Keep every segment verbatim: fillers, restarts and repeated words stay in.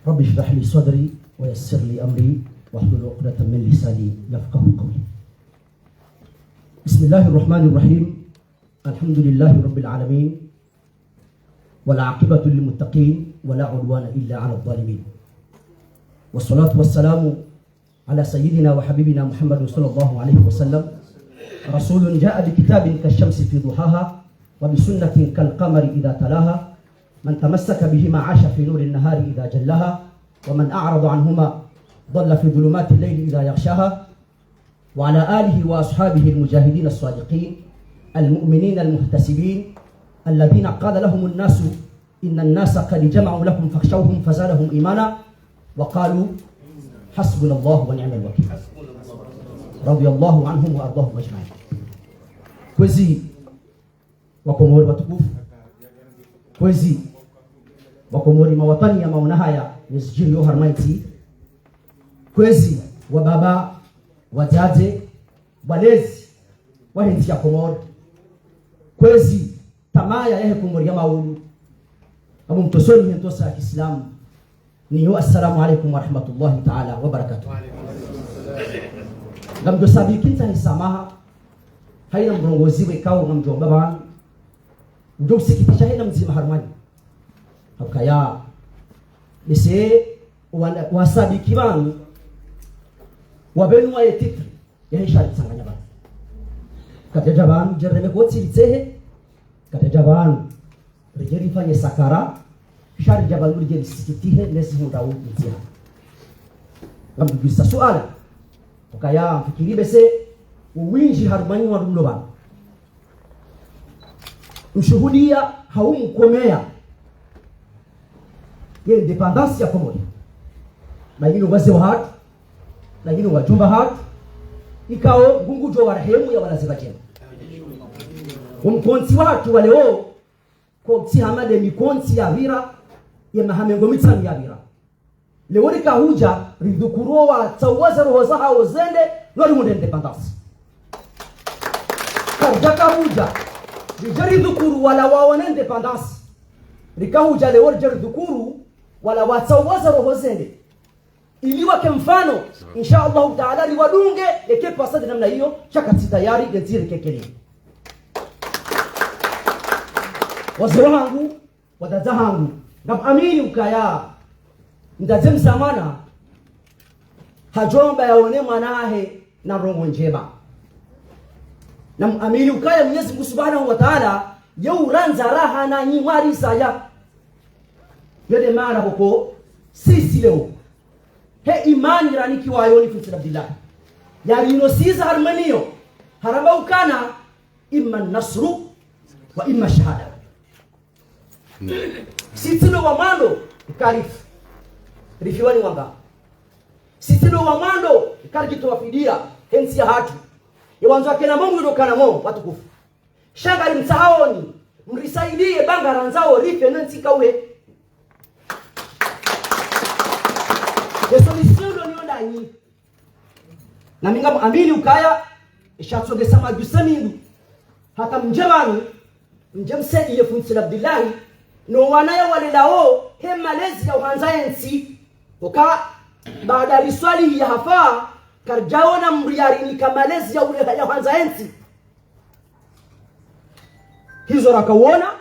رب اشرح لي صدري ويسر لي أمري واحلل عقدة من لساني يفقهوا قولي. بسم الله الرحمن الرحيم. الحمد لله رب العالمين. والعاقبة للمتقين ولا عدوان إلا على الظالمين. والصلاة والسلام على سيدنا وحبيبنا محمد صلى الله عليه وسلم، رسول جاء بكتاب كالشمس في ضحاها، وبسنة كالقمر إذا تلاها، من تمسك بهما عاش في نور النهار إذا جلاها، ومن أعرض عنهما ضل في ظلمات الليل إذا يغشاها، وعلى آله وأصحابه المجاهدين الصادقين، المؤمنين المحتسبين، الذين قال لهم الناس إن الناس قد جمعوا لكم فاخشوهم فزادهم إيمانا وقالوا حسبنا الله ونعم الوكيل. رضي الله عنهم وأرضاهم أجمعين. Kwezi Wakomori watukufu, kwezi Wakomori mawatwani ya maona haya ne zidjiriyo harumwa entsi, kwezi wababa, wadzadze, walezi wahe ntsi ya Komori, kwezi tamaya yahe Komori ya maulu, abu mtosoni he ntosa ya kiislamu, niyo assalamu alaikum warahmatullahi taala wabarakatuh. Ngamdjo sabiki ntsaha samaha, haina mrongozi wekao ngamdjo mbapvanu, ndjo usikitisha haina mdzima harumwanyu. Hauka ya, bese, wana, wasabiki pvanu, wapvenu waye titre, yahe sha ritsanganya pvanu. Kadjadja pvanu, djereme kotsi ritsehe, kadjadja pvanu, ridje rifanye sakara, sha ridja pvanu ridje risikitihe, nezi hundra u ndziha. Ngamdjo udzisa suala, hauka ya, mfikiri bese, uwindji harumwanyu wandru mlo pvanu. Mshuhudiya hau mkomeya ye indépendance ya Komori. Na yinu wazee wahatru, na yinu wadjomba hatru, ikao Mngu ngudjo warehemu ya walaze pvadjema. Wo mkontsi wahatru wa leo, kontsi hama nde mikontsi yapvira, ye maha mengo mitsanu yapvira. Leo rika hudja, ridhukuru wo watsauwaza roho zahao zende, no rihundre indépendance. Karidjaka hudja, ridje ridhukuru wala waone indépendance. Rika hudja leo ridje ridhukuru wala watsauwaza roho zende. Ili wake mfano, insha Allahu taala, riwadunge, eke pvasa nde namna iyo, sha katsi tayari, nge ndziri kekeli. Wazee wahangu, wadzadze wahangu, ngamwamini ukaya, mdzadze mzamwana, hadjomba yaone mwana wahe na ndrongoo ndjema. Namwamini ukaya Mwenyezi Mungu Subhanahu wa Taala, ye urandza raha nanyi mwarisaya. Yo nde maana pvoko, sisi leo, he imani ranikiwayo ni Fundi Said Abdallah, yarinoshiza harumwa niyo, haramba ukana, imma nasru, wa imma shahada. Sisi ndo wa mwando, karifu. Rifiwa ni wanga. Sisi ndo wa mwando, karikitowa fidiya, he ntsi yahatru. Ye wandzo wakena mo, mwindo kana mo, watukufu. Sha ngarimtsahaoni, mrisaidiye, ba ngarandzao rife, ne ntsi ikauhe. Ye solution ndo niyo ndanyi. Na mi ngamwamini ukaya, isha tsongesa madjuse mindu. Hata mdje pvanu, mdje msaidiye Fundi Said Abdallah, no wana yawalelao, he malezi ya uhandza yentsi. Oka, baada riswali ya hafa, karidjaona mdru yarinika malezi ya ule, ya uhandza yentsi. Hizo rakawona,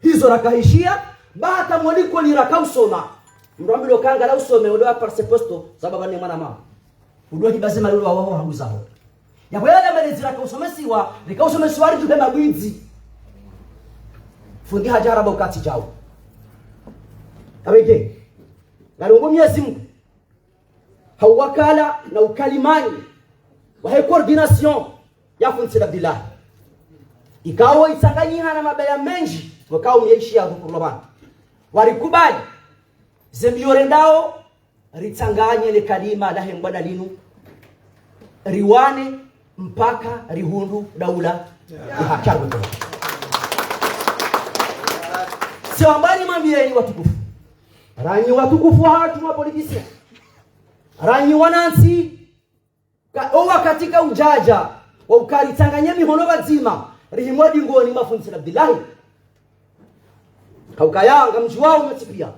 hizo rakahishiya, ba hata mo likoli rakausoma. Mdru ambilwa ukaya ngala usome, udo wa par ce poste, sababu ne mwana mama. Udo hibaze malulu wa waho habuzaho. Yapvo yale malezi rakausomesiwa, rikausomesiwa ridjuhe mabwidzi. Fundi hadja haramba ukatsi djao. Abege, ngalombo Mwenyezi Mungu, ha uwakala na ukalimani wahe coordination ya Fundi Said Abdallah. Ikao itsanganyiha na mabaya mendji, wakao myeshi ya dhukuru lobana. Warikubali, ze mbiyo rendao, ritsanganye le kalima lahe mbwana linu, riwane mpaka rihundru daula ya haki. Siwambani mambieni watukufu. Ranyi watukufu hatru wa politisia. Ranyi wanantsi, ka, o wakati kaudjadja, wa uka ritsanganye mihono pvadzima, rihimwa dingoni mwa Fundi Said Abdallah. Kaukaya, ngamdjuwao nyontsi piya.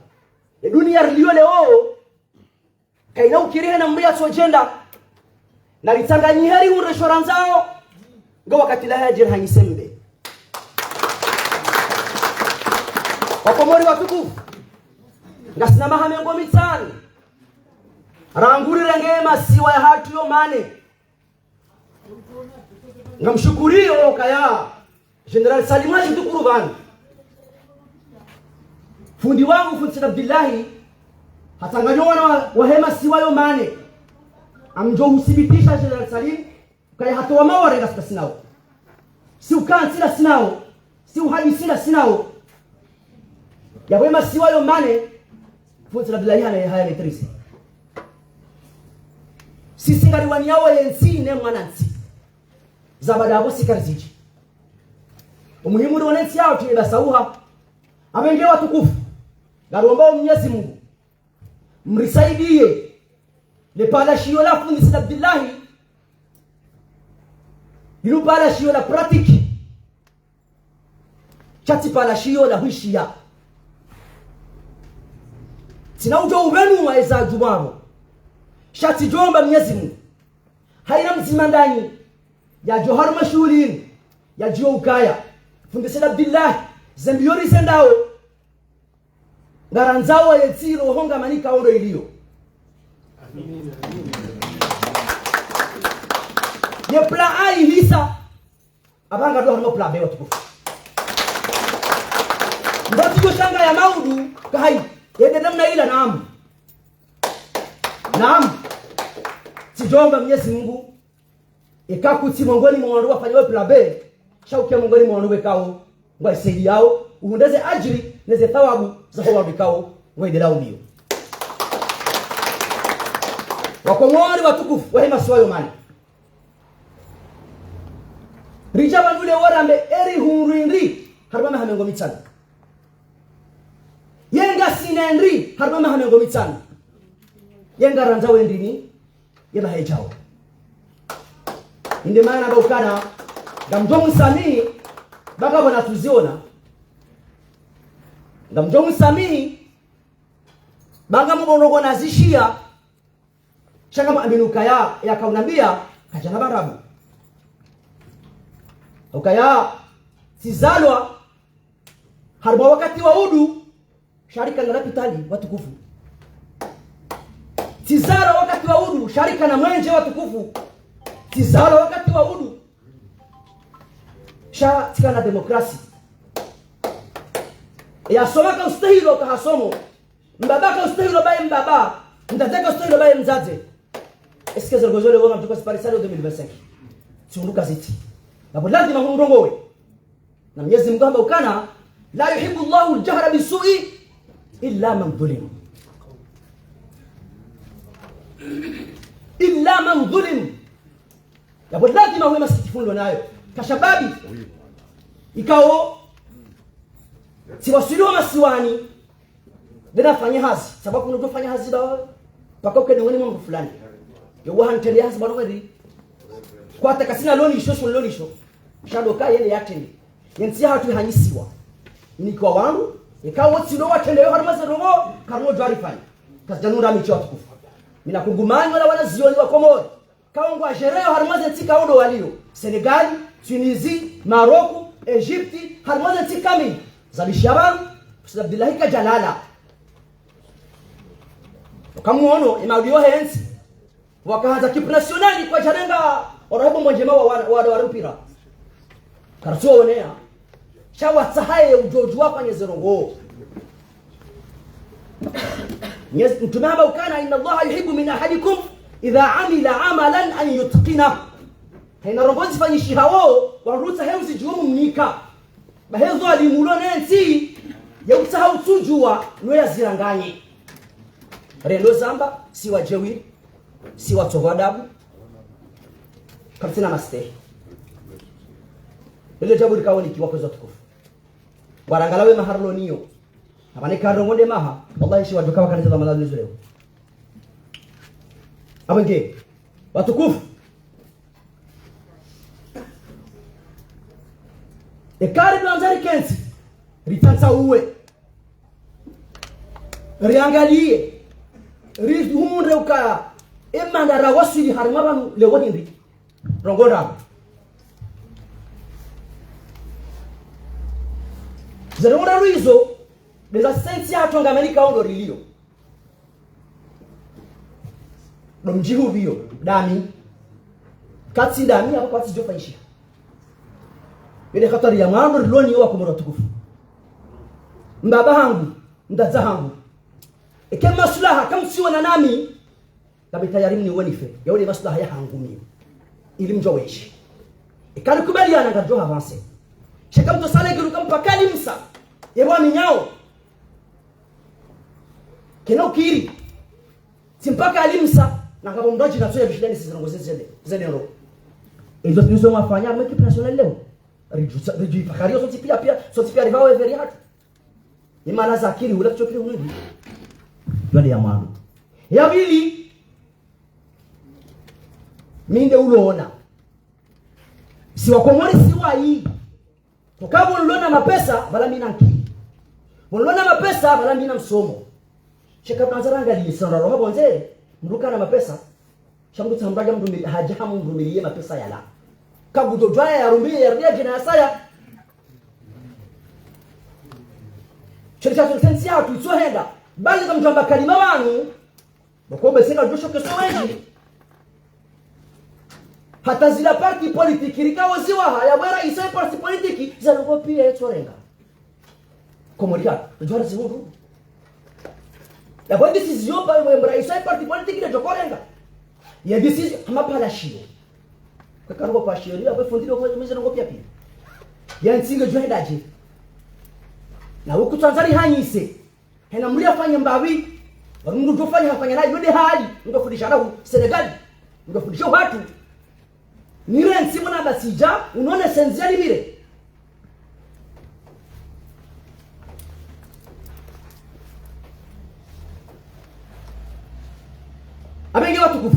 Ye dunia riliyo leo, kayina ukiri hena mdru yatsodjenda. Naritsanganyihe rihundre sho randzao, ngo wakati lahe yadje rihanyise mbe. Wakomori watukufu, ngasina maha mengo mitsanu rangu rirenge masiwa yahatru yo mane. Ngamshukuriyo ukaya Général Salim hadjidhukuru pvanu. Fundi wangu, fundi Said Abdillahi, hatsanganya wana wa, wahe masiwa yo mane. Ngamdjo huthibitisha Général Salim, ukaya hata wo Maore ngasi nao. Si ukantsi ngasi nao. Si uhadisi ngasi nao. Yapvo ye masiwa yo mane, fundi Said Abdillahi hana, haya maîtrisé. Sisi ngariwaniyao ye ntsi ne mwanantsi. Za baada yapvo si karizidji. Umuhimu ri wone ntsi yahatru yende sawa. Apvenge watukufu, ngaromba Mnyezi Mungu mrisaidiye. Le palashiyo la fundi Said Abdillahi, linu palashiyo la pratique. Sha tsi palashiyo la hwishiya. Tsina udjo upvenuwa eza djumabo. Sha tsidjomba Mnyezi Mungu, hayina mdzima ndanyi yadjo harumwa shuhuli yinu, yadjuwe ukaya fundi Said Abdillahi, ze mbiyo rizendao, ngarandzao ye ntsi ilo honga manika ondo iliyo. Ye plan A ihisa, apvaha ngaridjo harumwa plan B watukufu. Ndo tsidjo shanga ya maudu, kahayi, yende namna ila, naam. Naam. Tsidjomba Mnyezi Mungu, eka kutsi mongoni mwa wandru wafanyao plan B, sha uke mongoni mwa wandru wekao ngwaisaidiyao, uhundre ze adjiri ne ze thawabu zaho wandru wekao ngwaendelao mbiyo. Wakomori watukufu, wahe masiwa yo mane. Ridja pvanu leo rambe eri hundru hindri harumwa maha mengo mitsanu. Ye ngasina hindri harumwa maha mengo mitsanu. Ye ngarandzao hindri ni ye maha yadjao. Inde mana ba ukana, ngamdjo msamihi, ba kapvana tuziona. Ngamdjo msamihi, ba ngamwono ko nazishiya, sha ngamwamini ukaya, yakaunambiya, kadjana barabu. Ukaya, tsizalwa harumwa wakati wa udu, sha rikana lapitali watukufu. Tsizalwa wakati wa udu, sha rikana mwenje watukufu. Tsizalwa wakati wa udu, sha tsikana demokrasi. Yasoma kaustahilo kahasomo. Mbaba kaustahilo baye mbaba. Mdzadze kaustahilo baye mdzadze. Est-ce que zero gozo le wonga mtuka siparisado deux mille vingt-cinq? Tsi unduka ziti. Yapvo lazima humrongowe. Na Mnyezi Mungu hamba ukana, لا يحب الله الجهر بالسوء إلا من ظلم. إلا من ظلم. Yapvo lazima uwe masikitifu nilo nayo. Kashababi. Ikao, tsiwaswili wa masiwani, ndena fanya hazi. Sababu kuno fanya hazi ba, paka ukene weni mambo fulani. Yo waha ntrende hazi ba no kweli. Kwa hata kasina loni isho, sho loni isho. Sha ndo ka yene yatrende. Ye ntsi yahatru ihanyisiwa. Ini kwa wandru, eka wotsi ndo watrende yo harumwa ze ndrongoo, karuno djwarifanya. Kazidjanura micho watukufu. Mina kungumanyo la wanazioni wa Komori. Kaongwa jereyo harumwa ze ntsi kaondo waliyo. Sénégal, Tunisie, Maroc, Égypte, harumwa ze ntsi kamili. Zalisha pvanu, Ustadh Abdillahi kadjalala. Ukamuono, ye maudu yo he ntsi. Wakahandza équipe nationale kwadjarenga, warahibu mbo ndjema wa, wa, wa, wa mpira. Karitsuwa oneya. Sha watsahaye udjodjuwa fanye ze ndrongoo. Nyezi, Mtrume hamba ukana, إن الله يحب من أحدكم إذا عمل عملا أن يتقنه. Hayina ndrongoo zifanyishihao, wandru utsahe uzidjuwe mumnika. Ba he dhwalimu ulo ne ntsi, ye utsaha utsudjuwa, no yaziranganye. Rendo zamba, si wadjeuri, si watsovu adabu, kapvatsina mastehi. Lelo djabu rikao nikiwa kwezi watukufu. Warangala we maha rilo nayo. Apvane karo ngonde maha, wallahi shi wadjoka wakaniza la malalu nizuleo. Apvo nge, watukufu. Eka ridjwandza rikentsi, ritsantsa uwe. Riangaliye. Rihundre uka emana rawaswili harimwa pvanu leo hindri. Ndrongoo ndraru. Ze ndrongoo ndraru izo, ndeza sentsi yahatru ngamani kaondo rilio. Ndo mdjihu pviyo, ndami. Katsi ndami, apvo kwatsi djo fanyishiha. Yende hatwari ya mwando riloni yo wakomori watukufu. Mbaba hangu, mdzadze hangu. Eka maslaha, kamtsiona nami, ngami tayari mnione nife, yaone maslaha yahangu mimi. Ili mdjo wenshi. Eka rikubaliana ngaridjo avancer. Sha eka mtsosalia kiruka mpaka Ali Msa. Yebo aminyao. Kena ukiri. Tsi mpaka Ali Msa. Na ngapvo mndru adjina tsoya bishilani zi ndrongoo zeze, zeze ndro. Izo ndizo mwafanya harimwa equipe nationale leo. Ridjusa, ridjuifahari, sontsi pia, pia, sontsi pia ripvawe veri hatru. Ni mana zakiri, hula kutsokiri hunidi. Ndjo nde ya mwando. Ya pvili, mi nde uloona. Si wakomori si wayi. Toka pvo nilona mapesa, pvala mi na nkili. Pvo nilona mapesa, pvala mi na msomo. Sha eka mwandzaranga lini sandra roha pvondze, mndru kana mapesa. Sha mndru tsambaja mndru mili, hadja hamndru mili ye mapesa yala. Kagudo djwaya ya rumbi ya ria djina ya saya. Sheri sha sentsi yahatru itsohenda. Bali ngamdjwamba kalima pvanu. Boko bese ngadjosho keso wendji. Hata zila parti politiki rikao ziwaha ya bwera isa parti politiki za ndrongoo pia yetsorenga. Komori ya, ndjwara zihundru. Ya bwera décision pa bwera isa parti politiki na djokorenga. Ya décision, hama pvala shiyo. Kwa karuko kwa shiyo, ya bwe fundi ndo kwa mizero ngo pia pia. Ya ntsi ngedjo henda dje. Na huku tsandzari hanyise. Hena mndru yafanye mbapvi, wari mndru udjofanya hafanya nayi, yo nde hali, mndru afundisha rahu Senegali, mndru afundisha uhatru. Nire ntsi mwana basija, unone sentsi ya nipvire. Apvenge watukufu.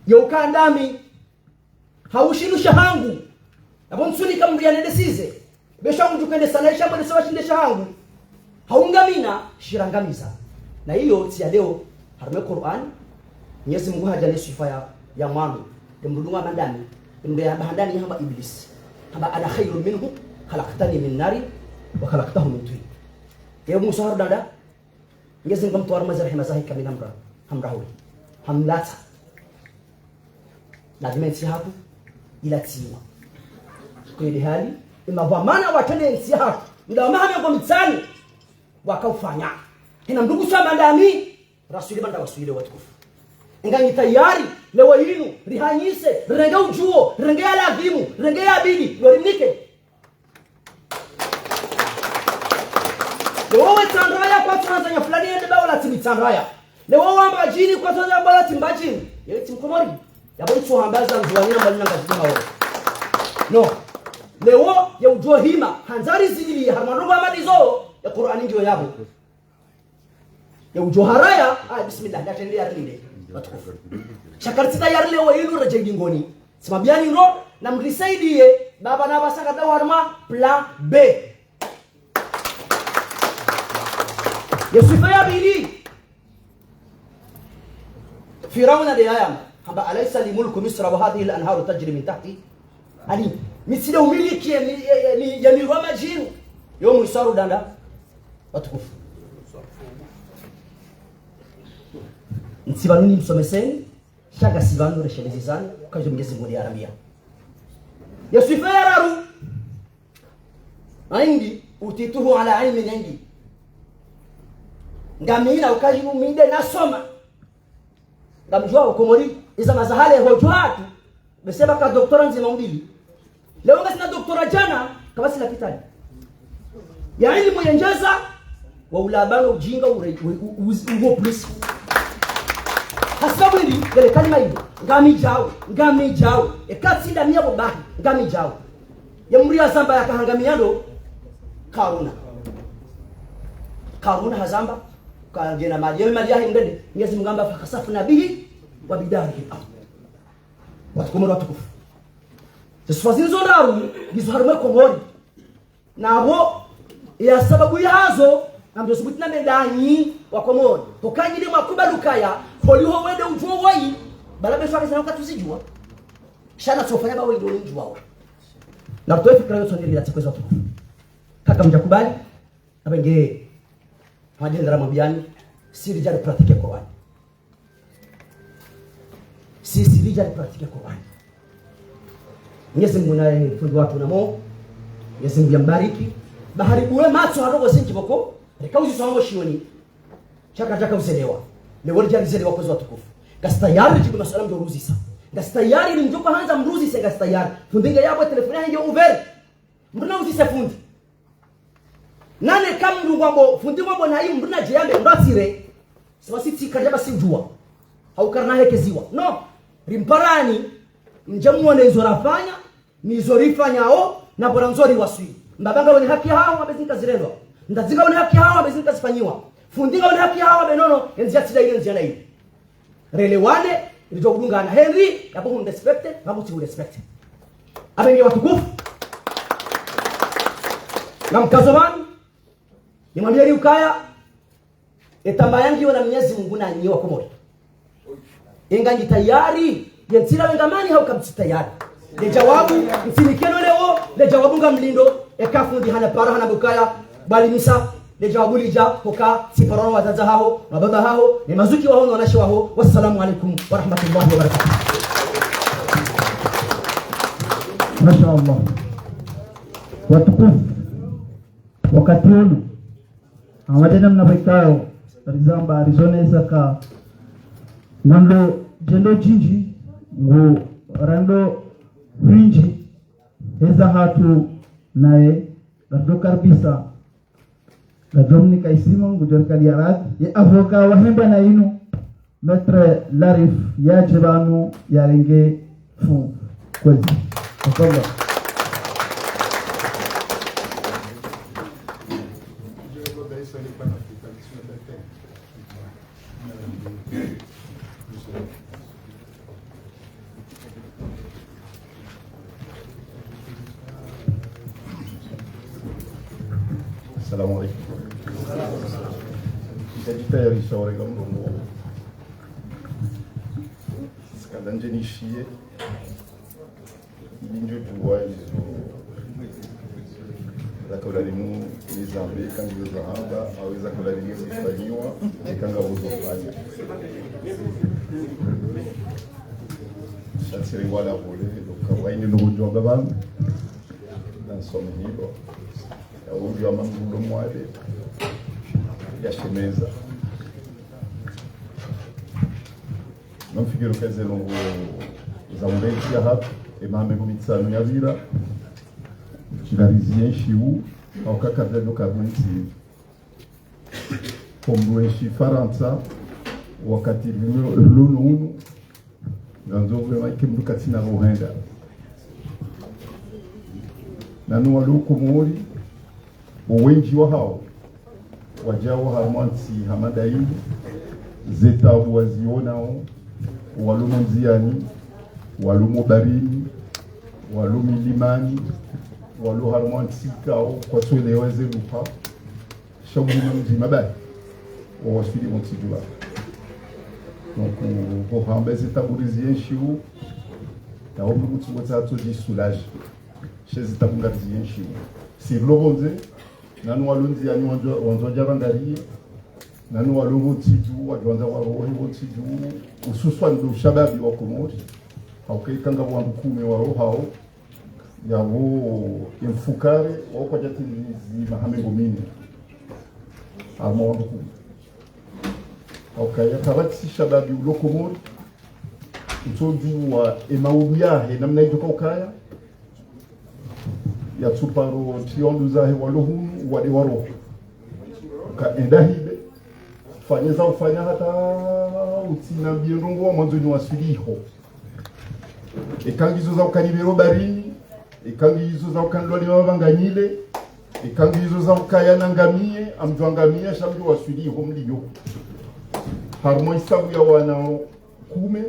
Yo uka ndami, hau shinu shahangu. Apvo ntsunika mndru yanendesize. Be sha mndru kende sana isha mwende sawa shinde shahangu. Hau ngamina, shirangamiza. Na iyo tsi ya leo, harimwa Qur'an, Mwenyezi Mungu hadja ne swifa ya, ya mwando. Nde mndru dunga mandani, nde mndru ya bahandani hamba Iblis. Hamba أنا خير منه خلقتني من نار وخلقته من طين. Ye Musa harudi nda, Mwenyezi Mungu hamtwara mazira hema zahe kamina mra, hamrahuli, hamlatsa. Lazima entsi yahatru ilatsiwa. Kweli hali, ima pvwa mana watrende entsi yahatru. Mda wa maha mengo mitsanu, wakaufanya. Hena mndru kuswa mandani, raswili manda waswili watukufu. Nganyi tayari, leo yinu, rihanyise, rirenge udjuo, rirenge ya ladhimu, rirenge ya bidi, yo rimnike. Leo we Tsandraya kwatsu handza nya fulani yende ba wala tsi mi Tsandraya. Leo wamba djini kwatsu handza ba wala tsi mba djini. Ye tsi mkomori. Ya bo ntsu hamba za Ndzuwani na Mwali na Ngazidja hawo. No. Leo ye udjo hima, handza rizilili, harumwa ndrongoo hama ndizo, ya Qur'ani ngiyo yapvo. Ye udjo haraya, ah, bismillah, natrende ya rilinde. Watukufu. Sha karitsi tayari leo yinu redjeyi dingoni. Simambiani ndro, na mrisaidiye, baba na basa ngada harumwa plan B. Ye swifa ya pvili. Firauna nde yayamba. Hamba, أليس لي ملك مصر وهذه الأنهار تجري من تحتي. Ani, mi tsi nde umiliki ya mi-, ya, ya mi-, ya mirwa madjini. Yo mwisaru danda. Watukufu. Ntsi pvanu nimsomeseni, sha ngasi pvanu reshelezi zani, kajo Mwenyezi Mungu yaramia. Ye swifa ya raru. عندي أوتيته على علم عندي. Ngamina ukaji uminde nasoma. Ngamdjuwa ukomori, iza mazahale hodjuwa hatru, bese baka doktora ndzima mbili. Leo ngasina doktora djana, kabasi lapitali. Ya ilimu yenjeza, wa ulabano ujinga ure, u, u, u, uwo plus. Hasabu ili, yele kalima ili, ngamidjao, ngamidjao, eka tsi nda mi ya bo bahi, ngamidjao. Ye mndru yazamba yaka hangamia ndo, Karuna. Karuna hazamba, kangena mali, ye mali yahe mdende, Mwenyezi Mungu hamba, فخسفنا به وبداره الأرض. Watukufu, watukufu. Ze swifa zinu zo ndraru, ngizo harumwa ye Komori. Na apvo, ya sababu yazo, Ngamdjo subuti nambe ndanyi wa Komori. Hoka nyi nde mwakubali ukaya, holiho wende udjuwa woyi, bala besho akasana ukatuzidjuwa. Sha na tsofanya ba wende udjuwa woyi. Na tuwe fikira yo tsonderila tsi kwezi watukufu. Kaka mdjakubali, apvenge, mwadjendera mwambiani, si ridja ri pratique Korani. Si, si ridja ri pratique Korani. Mwenyezi Mungu naye fundi watru na mo, Mwenyezi Mungu yambariki. Bahari buwe matso haroko zinji boko, reka uziswa hango shioni. Shaka, shaka uzelewa. Leo ridja rizelewa kwezi watukufu. Ngasi tayari ridjibu masuala mdjo ruzisa. Ngasi tayari ili mdjo kwa handza mruzise, ngasi tayari. Fundi nge yabo telefoni yahe nge ouvert. Mdru na uzise fundi. Nane ka mdru ngwambo, fundi ngwambo na yi mdru na djeyambe, mdru atsire. Siwa si tsi karidja basi udjuwa. Hau karina hekeziwa. No. Rimparani, mdje muone izo rafanya, ni izo rifanyao, na bora ndzo riwaswili. Mbaba ngawone haki hawo, abe zinka zirendwa. Mdzadze ngawone haki hawo, abe zinka zifanyiwa. Fundi ngawone haki hawo, abe nono, endziya tsi nda ile, endziya nda ile. Relewane, ridjo kudungana. Henri, yabo hun respecte, ngabo tsi hun respecte. Apvenge watukufu. Ngamkazo pvanu, nimwambieni ukaya, etamba yangiyo na Mwenyezi Mungu na nyi wa Komori. Enga nyi tayari, ye ntsira wengamani hau kamtsi tayari. Le djawabu, mtsinikeno leo, le djawabu ngamlindo, eka fundi hana para hana bukaya, bali misa, le djawabu lidja, hoka, tsi para na wadzadze haho, mababa haho, ne mazuki waho, ne wanashe waho. Wassalamu alaikum warahmatullahi wabarakatuh. Masha Allah. Watukufu, wakati unu, hama djana mna pvekao, rizamba, rizonesa ka, nando djendo djindji, ngu rando hwindji, heza hatru naye, rando karibisa, rando mnika isima, ngudjo rikali ya rad, ye avocat wahemba na inu, Maître Larif yadje pvanu yarenge funvu. Kwezi. Tafadhali. Assalamu alaikum. Nitadjitayarisha urenge mrongo. Tsikandza ndje nishiye. Ili ndjo djuwa izo. Zaka ulalimu nizambe, eka ngizo zahamba, hau zaka ulalimu zifanyiwa, eka ngapvo zofanya. Sha tsirengwa la vole, donc, waini no udjuwa babangu. Nansome hilo. Ya udjuwa mambulo mwade. Ya shemeza. Namfikiri uka ze ndrongoo za undreki ya hatru, ema mengo mitsanu yapvira, ngarizienshi u, hauka kadjadjo kabunti. Kombo enshi Farantsa, wakati lunu, lunu unu, ngandzo vwe maike mdru katsina rohenda. Nanu walo Komori, wo wendji wahawo, wadjao harumwa ntsi hama ndayinu, ze tabu wazionao, walo mo ndziani, walo mo barini, walo milimani, walo harumwa ntsi kao, kwatsu elewa ze lugha, sha umma mdzima bahi, wawaswili mo ntsi djuu. Donc, euh, ho hamba ze tabu rizienshio, ya ombe kutsi ngotsaha tso dji soulager. She ze tabu ngarizienshio. Si lo pvondze, nanu walo ndziani wandzo, wandzo wadja pvangariye. Nanu walo pvo ntsi djuu, wadjo wandza warohe pvo ntsi djuu. Hususwan ndo ushababi wa Komori. Hauka ika ngapvo wandru kume warohao. Yapvo emfukare, wao kwadjatimizi maha mengo mine. Harumwa wandru kume. Hauka ya kapvatsi shababi ulo Komori. Utsodjuwa emaudu yahe, namna idjo kaukaya. Yatsuparo tsi wandru zahe walo hunu, wade waroho. Ka enda hibe. Fanye za ufanya hata utsinambie ndrongoo wa mwandzo ni waswiliho. Eka ngizo za ukaya nipvero barini, eka ngizo za ukaya nilwale mapvanganyile, eka ngizo za ukaya nangamie, amdjo angamia, sha mdjo waswiliho mliyo. Harumwa hisabu ya wana kume,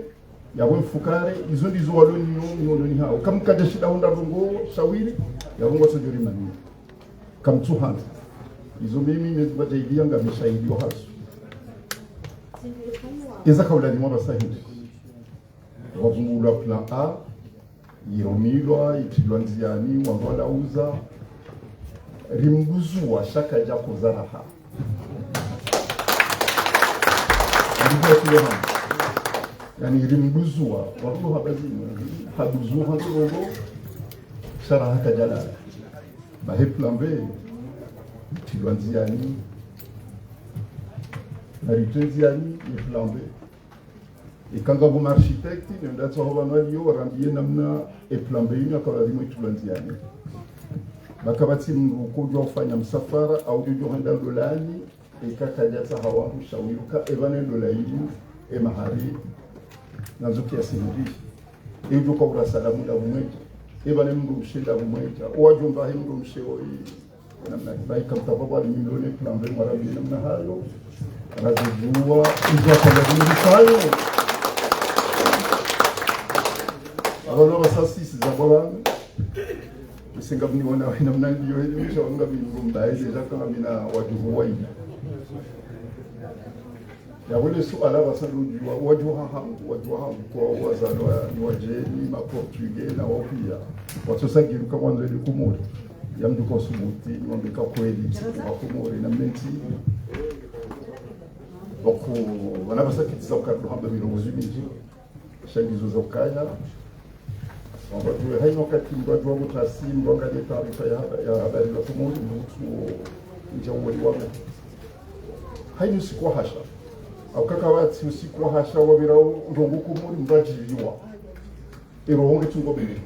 yawe mfukare, izo ndizo walo niyo, niyo, niyo ni hao. Kamkadja shinda hundra ndrongoo, shawiri, ya ndrongoo tso djo rimani. Kamtsuhana. Izo mimi nezi badjailia ngami shahidi wahazo. Eza kaula ni mwamba sahihi. Wavumbulwa plan A, irumilwa, itrilwa ndziani, wandru walauza. Rimduzua sha kadja koza raha. Ndivyo tulio hama. Yaani rimduzua, wandru habazini, haduzuha ndrongo, sha raha kadjalala. Bahi plan B, itrilwa ndziani, na ritre ndziani, ye plan B. Eka ngapvo ma architecte, ne mdatsa ho pvanu walio, warambiye namna e plan B inu yakala rimwe itrilwa ndziani. Baka pvatsi mndru kodjo ufanya msafara, au djodjo hwenda ndolani, eka kadjatsaha wandru shawiri uka, epvanu ndola inu, e mahari, nandzo kiasi mbi. Eudjo kaura salamu ndapvo mwedja. Epvanu mndru mshe ndapvo mwedja. Owadjomba he mndru mshe oyi. Namna bahi kamtapvapvo ali mimlone plan B mwarambiye namna hayo. Radjudjuwa, izo akala zimbisayo. Apvanu apvasa sisi za bwabanu. Misinga mniona wena mna ndiyo hili, misha wanga mimlumba hili, zaka mina wadjuhu wayi. Yapvo le suala pvasa ndo djuwa, wadjuha hangu, wadjuha hangu, kwa wazalwa, ni wadjeni, ma Portugais, na wao pia. Watsosa giruka wandzo ele Komori. Ya mdru kwa subuti, ni wambe ka kweli, wa Komori, na menti. Waku, wana pvasa kitiza ukadu hamba mino wuzimiji. Sha ngizo za ukaya. Wamba tuwe haina wakati mndru adjuwa mutasi, mndru angalie taarifa ya haba-, ya habari la Komori, mndru udja uwoni wame. Haina usiku wa hasha. Au kaka watsi usiku wa hasha wapvirao ndrongo Komori mndru adjiliwa. Ero wonge tungo bele.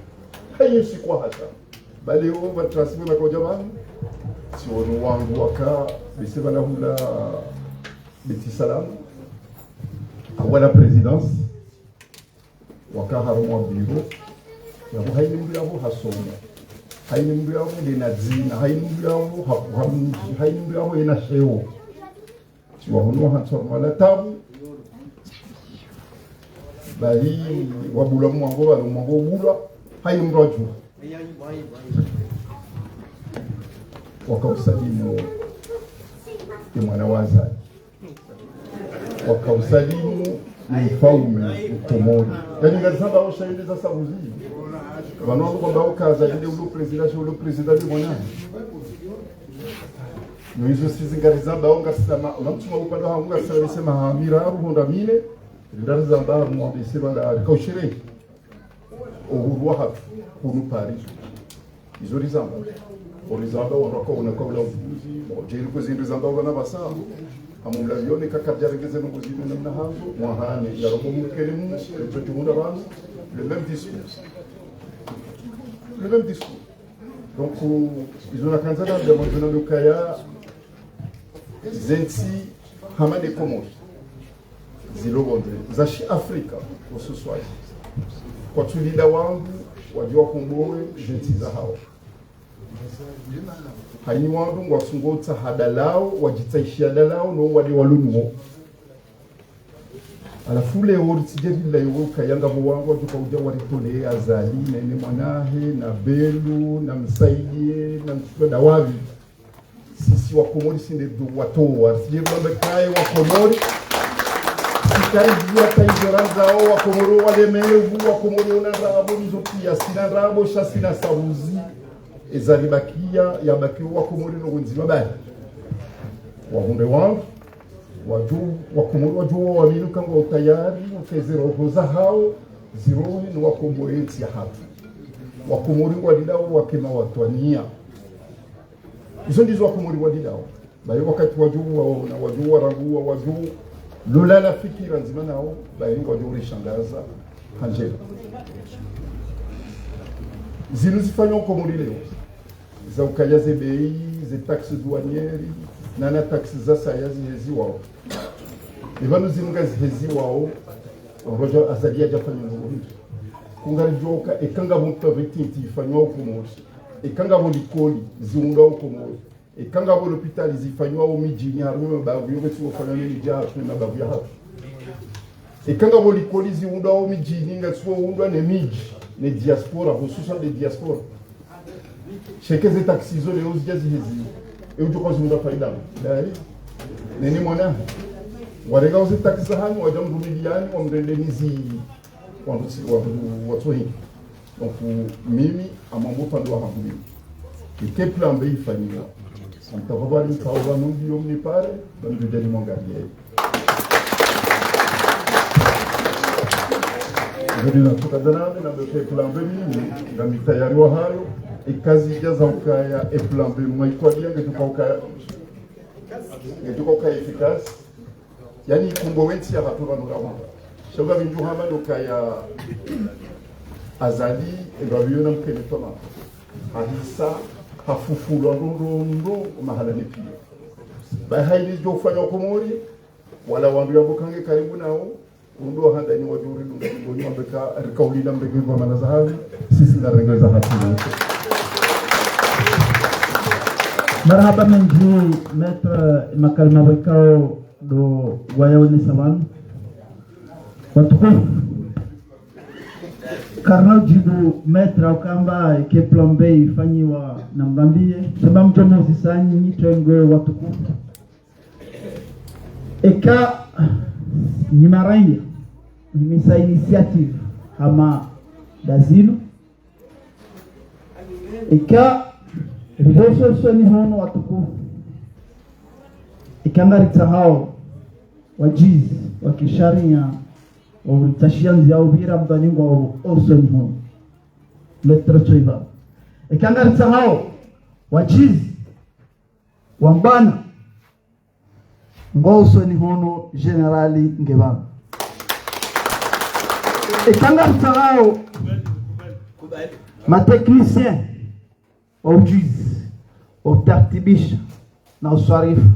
Haina usiku wa hasha. Bale wo pvatasi mwe makodja pvanu. Tsiwono wandru waka, bese pvala hula Beit Salam. Awala présidence. Waka harumwa biro. Yapvo haina mndru yapvo hasoma. Haina mndru yapvo ngena dzina. Haina mndru yapvo ha-, hamdji. Haina mndru yapvo yena sheo. Tsiwahono wahantswa mala tabu. Bahi wabula mwango, bala mwango ubula. Haina mndru adjuwa. Waka usalimu e mwana wa Azali. Waka usalimu ni mfaume Mkomori. Yaani ngazamba osha yende za sabuzi. Pvanu wako kwamba okaza yende ulo président, sho ulo président de mwana. No izo sisi ngarizamba o ngasama, unamtsuma upande hangu ngasama sema ha miraru honda mine. Ngarizamba mwambe sema la kaushire. Uhuru wahatru, hunu Paris. Izo rizamba. Orizamba, wandru waka una kaula uvuzi. Bon, djeri ko zindru zamba wana pvasa. Amumla yone kakadjarengeze no kuzinu namna hazo. Mwahane, ya robo mukele mu, le mtoto munda pvanu. Le même discours. Le même discours. Donc, euh, izo nakandza na, de mon, de mon, de kaya, zentsi, hama de Komori. Zilo pvondze, za shi Afrika, hususwani. Kwatsulinda wandru, wadje wakombowe, zentsi zahao. Haina wandru, ngwatsungo tsaha dalao, wadjitsaishia dalao, no wade walo nuwo. Halafu leo, ritsidje rila iwe ukaya ngapvo wandru, wadjo kaudja waritole Azali, na ene mwanahe, na Belu, na Msaidie, na Msweda wavi. Sisi Wakomori sinde do watowa. Sije bamba kaye Wakomori. Sikari jua taizora ndzao Wakomori walemevu, Wakomori ona ndrabo nizo pia. Sina ndrabo sha sina sabuzi. Eza ribakia, yabakia Wakomori no wenzi babali. Wahundre wangu, wadjo, Wakomori wadjo waminu kangwa utayari, ukeze roho zahao, zirohi no wakombowe entsi yahatru. Wakomori ngwalindao wake mawatwaniya. Izo ndizo Wakomori walindao. Bahi wakati wadjo waona, wadjo warangua, wadjo lolana fikira ndzima nao, bahi wadjo rishangaza ha ndjema. Zinu zifanywa Komori leo. Za ukaya ze bei, ze taxes douanières, nana taxes za saya ziheziwao. Epvanu zinu ngaziheziwao, Roger Azali yadjafanya ndrongo hindri. Kungaridjoka, eka ngapvo mtu aveti nti ifanywa Komori. Eka ngapvo likoli, ziundwa Komori. Eka ngapvo lopitali zifanywa o midjini, harumwa mabavu, yo kesi wafanywa ne midji, harumwa mabavu yahatru. Eka ngapvo likoli ziundwa o midjini, ngatsuwo undwa ne midji, ne diaspora, hususwa ne diaspora. Sheke ze taxes zo leo zidja zihezi. Eudjo kwa zimda faida. Dai. Neni mwana. Warenga uzi takisa hanyu, wadja mrumiliyani, wamrende nizi. Wandru tsi, wandru watsohi. Donc, mimi, amambo pvandru wa hangu mimi. Ike plan B ifanyiwa. Amtafabari mtsawo pvanu ndiyo mnipare, pvanu ndjeni mwangaliye. Ngeni na tuka dana, na beke plan B mimi, ngami tayari wa hayo, ikazi idja za ukaya, e plan B mwa ikwadia, ngetuka ukaya, ngetuka ukaya efficace. Yaani, ikumbo wentsi ya hatru pvanu rawa. Sha pvapvi ndjo hamba ndo ukaya Azali, epvapvi yona mkene toma. Hahisa, hafufulwa ndo, ndo, ndo, mahala ni pia. Bayi haili djo ufanya Komori, wala wandru yabo kange karibu nao, ndo handani wadjo ridunga, ndo nyambeka, rikaulila mbeke kwa mana zahavi, sisi ngarenge za hatru. Marahaba mendji, maître, makalima wekao ndo wayaonesa pvanu. Watukufu. Karina udjibu maître ukamba ike plan B ifanyiwa na mbambiye. Sha mba mdjo muzisani nyi tengwe watukufu. Eka nyi maraya, nyi misa initiative hama ndazinu. Eka riho usoni hunu watukufu. Eka ngaritsahao wadjizi, wa kisharia, wa uritashia ndzia upvira mdhani ngwao usoni hunu. Maître tsoiva. Eka ngaritsahao wadjizi, wambwana, ngwao usoni hunu générali nge pvanu. Eka ngaritsahao ma techniciens, wa udjizi, wa utartibisha, na uswarifu,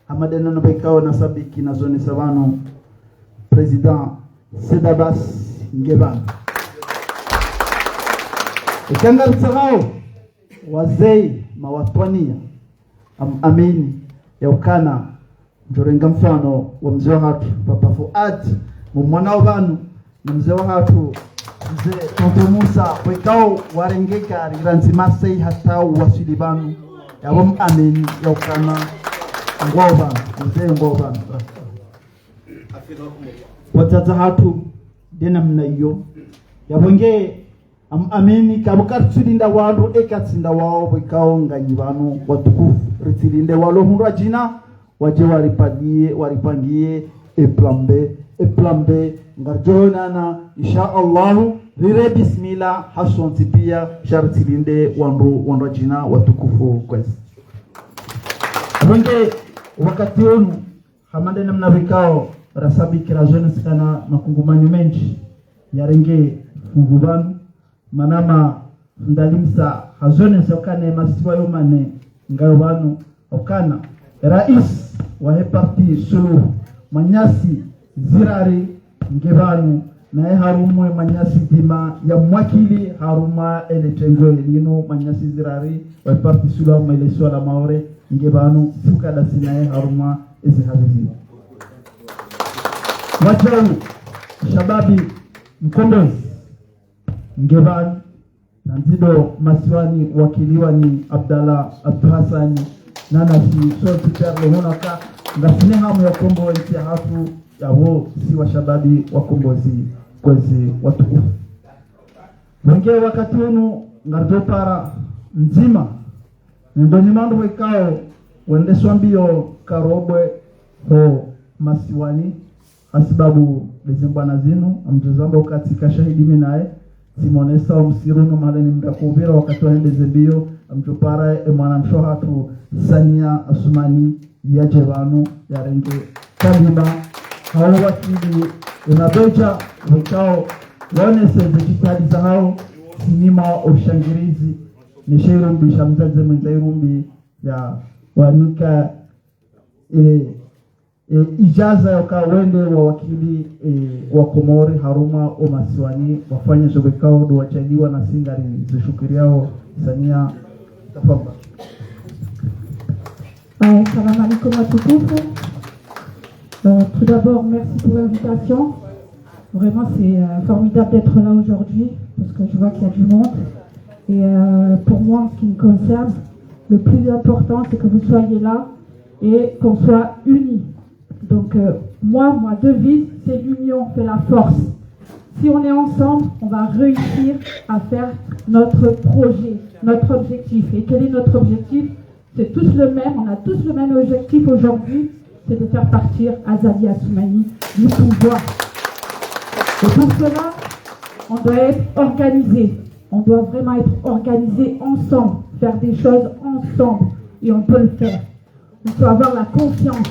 hama ndena nabekao na sabiki na zonesa pvanu, président Said Abbas nge pvanu. Eka ngaritsahao wazee mawatwaniya, am-, amini, yaukana, ndjorenga mfano wa mze wahatru, Papa Fuad, mumwonao pvanu, na mze wahatru, mze Tonton Musa, wekao warenge gari randzi Marseille hata waswili pvanu, yabo amini, yaukana, ngwao pvanu, mze ngwao pvanu. Wadzadze hatru, ndena mna iyo, yabo nge am-, amini, kabo karitsulinda wandru, eka tsi nda wao, wekao nganyi pvanu, watukufu. Ritsilinde walo hundra djina, wadje waripangiye, waripangiye, e plan B, e plan B, ngaridjo onana, insha Allahu, rire bismillah, hasontsi pia, sha ritsilinde wandru, wandru djina, watukufu, kwezi. Wenge, wakati unu, hama ndena mna wekao, rasabiki ra zonesa kana makungumanyo mendji, yarenge fungu pvanu, mana ma ndalimsa hazonesa ukana masiwa yo mane ngayo pvanu ukana rais wahe parti Suluhu mwananyasi Zirari nge pvanu naye harumwa mwananyasi dzima ya mwakili harumwa ele tengwe linu mwananyasi Zirari wahe parti Suluhu harumwa ele siwa la Maore nge pvanu sukada sinaye harumwa ezi hazi zinu. Wadjau shababi mkombozi nge pvanu, na ndzido masiwani wakiliwa ni Abdallah Abdou Hassani, na nasi sontsi pia rilo hunu ka, ngasina hamu ya ukombozi ya hatru, yabo si washababi wakombozi kwezi watukufu. Wenge wakati unu ngaridjo para ndzima, nendo ni mandru wekao, wende swambiyo karobwe ho masiwani, hasibabu leze mbwana zinu, amdjo zamba ukati ka shahidi mi naye, tsimonesa omsiru no mahala ni mda kupvira wakati wa hende ze mbiyo, amdjo para e mwana mshe hatru Sania Asumani yadje pvanu yarenge kalima, hau wakili, e mabedja, wekao, waonese ze jitihadi zahao, sinima ushangirizi, ne she irumbi, sha mdzadze mwendza irumbi, ya wanika, e, e, ijaza yoka wende wawakili, e, wa Komori harumwa o masiwani wafanye zo wekao ndo wajaliwa na si ngarizishukuriao Sania tafadhali. Euh, salam alaikum watukufu. Euh, tout d'abord, merci pour l'invitation. Vraiment, c'est, euh, formidable d'être là aujourd'hui parce que je vois qu'il y a du monde. Et, euh, pour moi, en ce qui me concerne, Le plus important, c'est que vous soyez là et qu'on soit unis. Donc, euh, moi, ma devise, c'est l'union fait la force. Si on est ensemble, on va réussir à faire notre projet, notre objectif. Et quel est notre objectif ? C'est tous le même, on a tous le même objectif aujourd'hui, c'est de faire partir Azali Assoumani du pouvoir. Et pour cela, on doit être organisé. On doit vraiment être organisé ensemble, faire des choses ensemble. Et on peut le faire. Il faut avoir la confiance.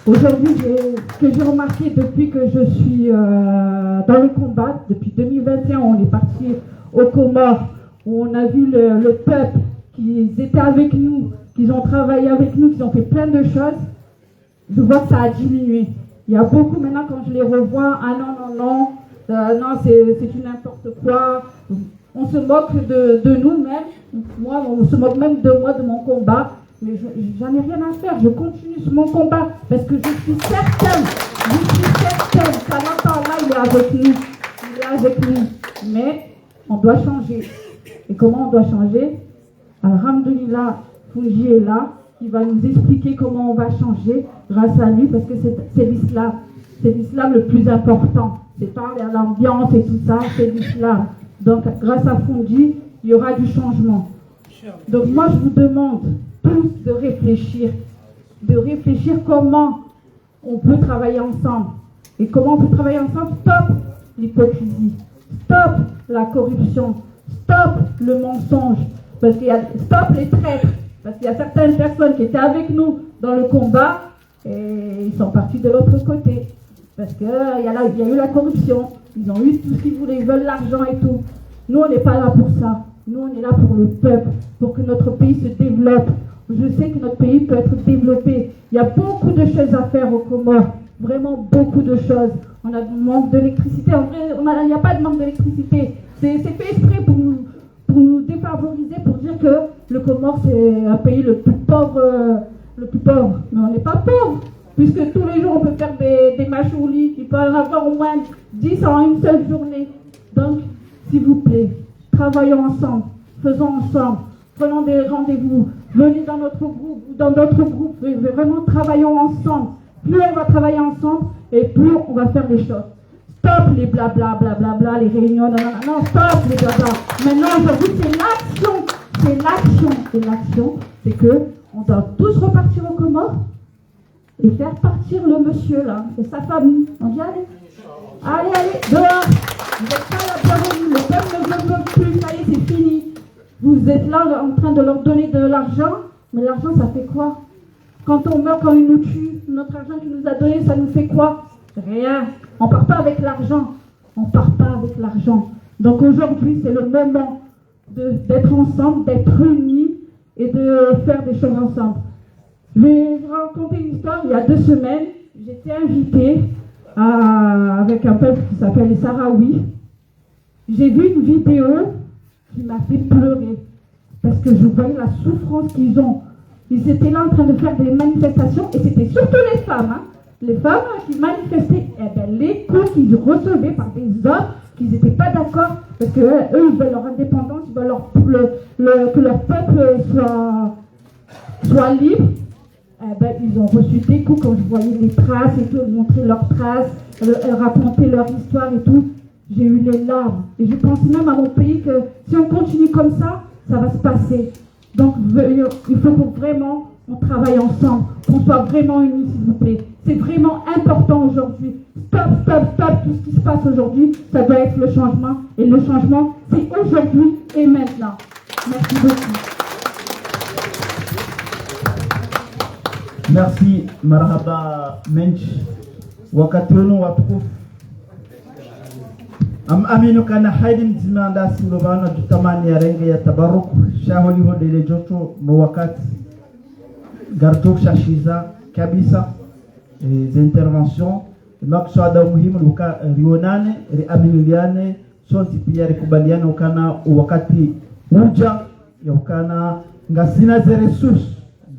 Aujourd'hui, j'ai- ce que j'ai remarqué depuis que je suis euh, dans le combat, depuis deux mille vingt et un, on est parti aux Comores, où on a vu le, le peuple, qu'ils étaient avec nous, qu'ils ont travaillé avec nous, qu'ils ont fait plein de choses. Je vois que ça a diminué. Il y a beaucoup maintenant, quand je les revois, ah non, non, non, euh, non, c'est c'est du n'importe quoi. On se moque de, de nous-mêmes. Moi, on se moque même de moi, de mon combat. Mais je- j'en ai rien à faire. Je continue sur mon combat parce que je suis certaine, je suis certaine qu'Allah Ta'ala, il est avec nous. Il est avec nous. Mais on doit changer. Et comment on doit changer ? Alhamdulillah, Fundi est là, il va nous expliquer comment on va changer grâce à lui, parce que c'est c'est l'islam. C'est l'islam le plus important. C'est pas l'ambiance et tout ça, c'est l'islam. Donc, grâce à Fundi, il y aura du changement. Donc, moi, je vous demande tous de réfléchir, de réfléchir comment on peut travailler ensemble. Et comment on peut travailler ensemble ? Stop l'hypocrisie. Stop la corruption. Stop le mensonge. Parce qu'il y a, stop les traîtres. Parce qu'il y a certaines personnes qui étaient avec nous dans le combat et ils sont partis de l'autre côté. Parce que il y a la- il y a eu la corruption. Ils ont eu tout ce qu'ils voulaient. Ils veulent l'argent et tout. Nous, on n'est pas là pour ça. Nous, on est là pour le peuple, pour que notre pays se développe. Je sais que notre pays peut être développé. Il y a beaucoup de choses à faire aux Comores. Vraiment beaucoup de choses. On a un manque d'électricité. En vrai, on a- il n'y a pas de manque d'électricité. C'est c'est fait exprès pour nous, pour nous défavoriser, pour dire que le Comores, c'est un pays le plus pauvre, euh, le plus pauvre. Mais on n'est pas pauvre, puisque tous les jours, on peut faire des, des matchs au lit. Il peut en avoir au moins dix en une seule journée. Donc, s'il vous plaît, travaillons ensemble, faisons ensemble, prenons des rendez-vous, venez dans notre groupe ou dans d'autres groupes, mais vraiment travaillons ensemble. Plus on va travailler ensemble et plus on va faire des choses. Stop les blabla, blablabla, les réunions, non, non, non, non, stop les blabla. Maintenant, aujourd'hui, c'est l'action, c'est l'action. Et l'action, c'est que on doit tous repartir aux Comores et faire partir le monsieur là et sa famille. On dit, allez, allez, allez, dehors. Vous n'êtes pas la bienvenue. Le peuple ne veut plus. Ça y est, c'est fini. Vous êtes là en train de leur donner de l'argent. Mais l'argent, ça fait quoi ? Quand on meurt, quand ils nous tuent, notre argent qu'ils nous a donné, ça nous fait quoi ? Rien. On part pas avec l'argent. On part pas avec l'argent. Donc aujourd'hui, c'est le moment de- d'être ensemble, d'être unis et de faire des choses ensemble. Je vais vous raconter une histoire. Il y a deux semaines, j'étais invitée à- avec un peuple qui s'appelle les Sahraouis. J'ai vu une vidéo qui m'a fait pleurer parce que je voyais la souffrance qu'ils ont. Ils étaient là en train de faire des manifestations et c'était surtout les femmes, hein. Les femmes qui manifestaient, eh ben, les coups qu'ils recevaient par des hommes, qu'ils n'étaient pas d'accord, parce que euh, eux, ils veulent leur indépendance, ils veulent leur- le- le- que leur peuple soit, soit libre. Eh ben, ils ont reçu des coups quand je voyais les traces et tout, elles montraient leurs traces, elles, elles racontaient leur histoire et tout. J'ai eu les larmes. Et je pense même à mon pays que si on continue comme ça, ça va se passer. Donc, veuillez- il faut que vraiment on travaille ensemble, qu'on soit vraiment unis, s'il vous plaît. C'est vraiment important aujourd'hui. Stop, stop, stop, tout ce qui se passe aujourd'hui, ça doit être le changement. Et le changement, c'est aujourd'hui et maintenant. Merci beaucoup. Merci, marahaba menshi. Wakati unu watukufu. Am aminu kana haidi mdzima ndasi ulo pvanu tutamani yarenge ya tabaruku. Sha holiho ndele djotso no wakati. Ngarudjo shashiza kabisa, eh, ze intervention. Makswada muhimu luka, eh, rionane, riaminiliane, sontsi pia rikubaliane ukana wakati udja, ya ukana ngasina ze ressources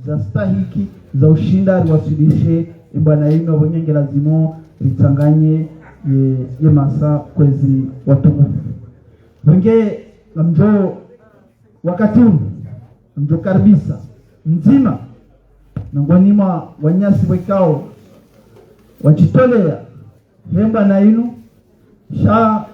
za stahiki za ushinda riwasilishe ibwana yinu apvo nge lazimu ritsanganye ye, ye masa kwezi watukufu. Wenge ngamdjo wakati unu ndjo karibisa mdzima miongoni mwa wananyasi wekao wajitolea hemba na inu, sha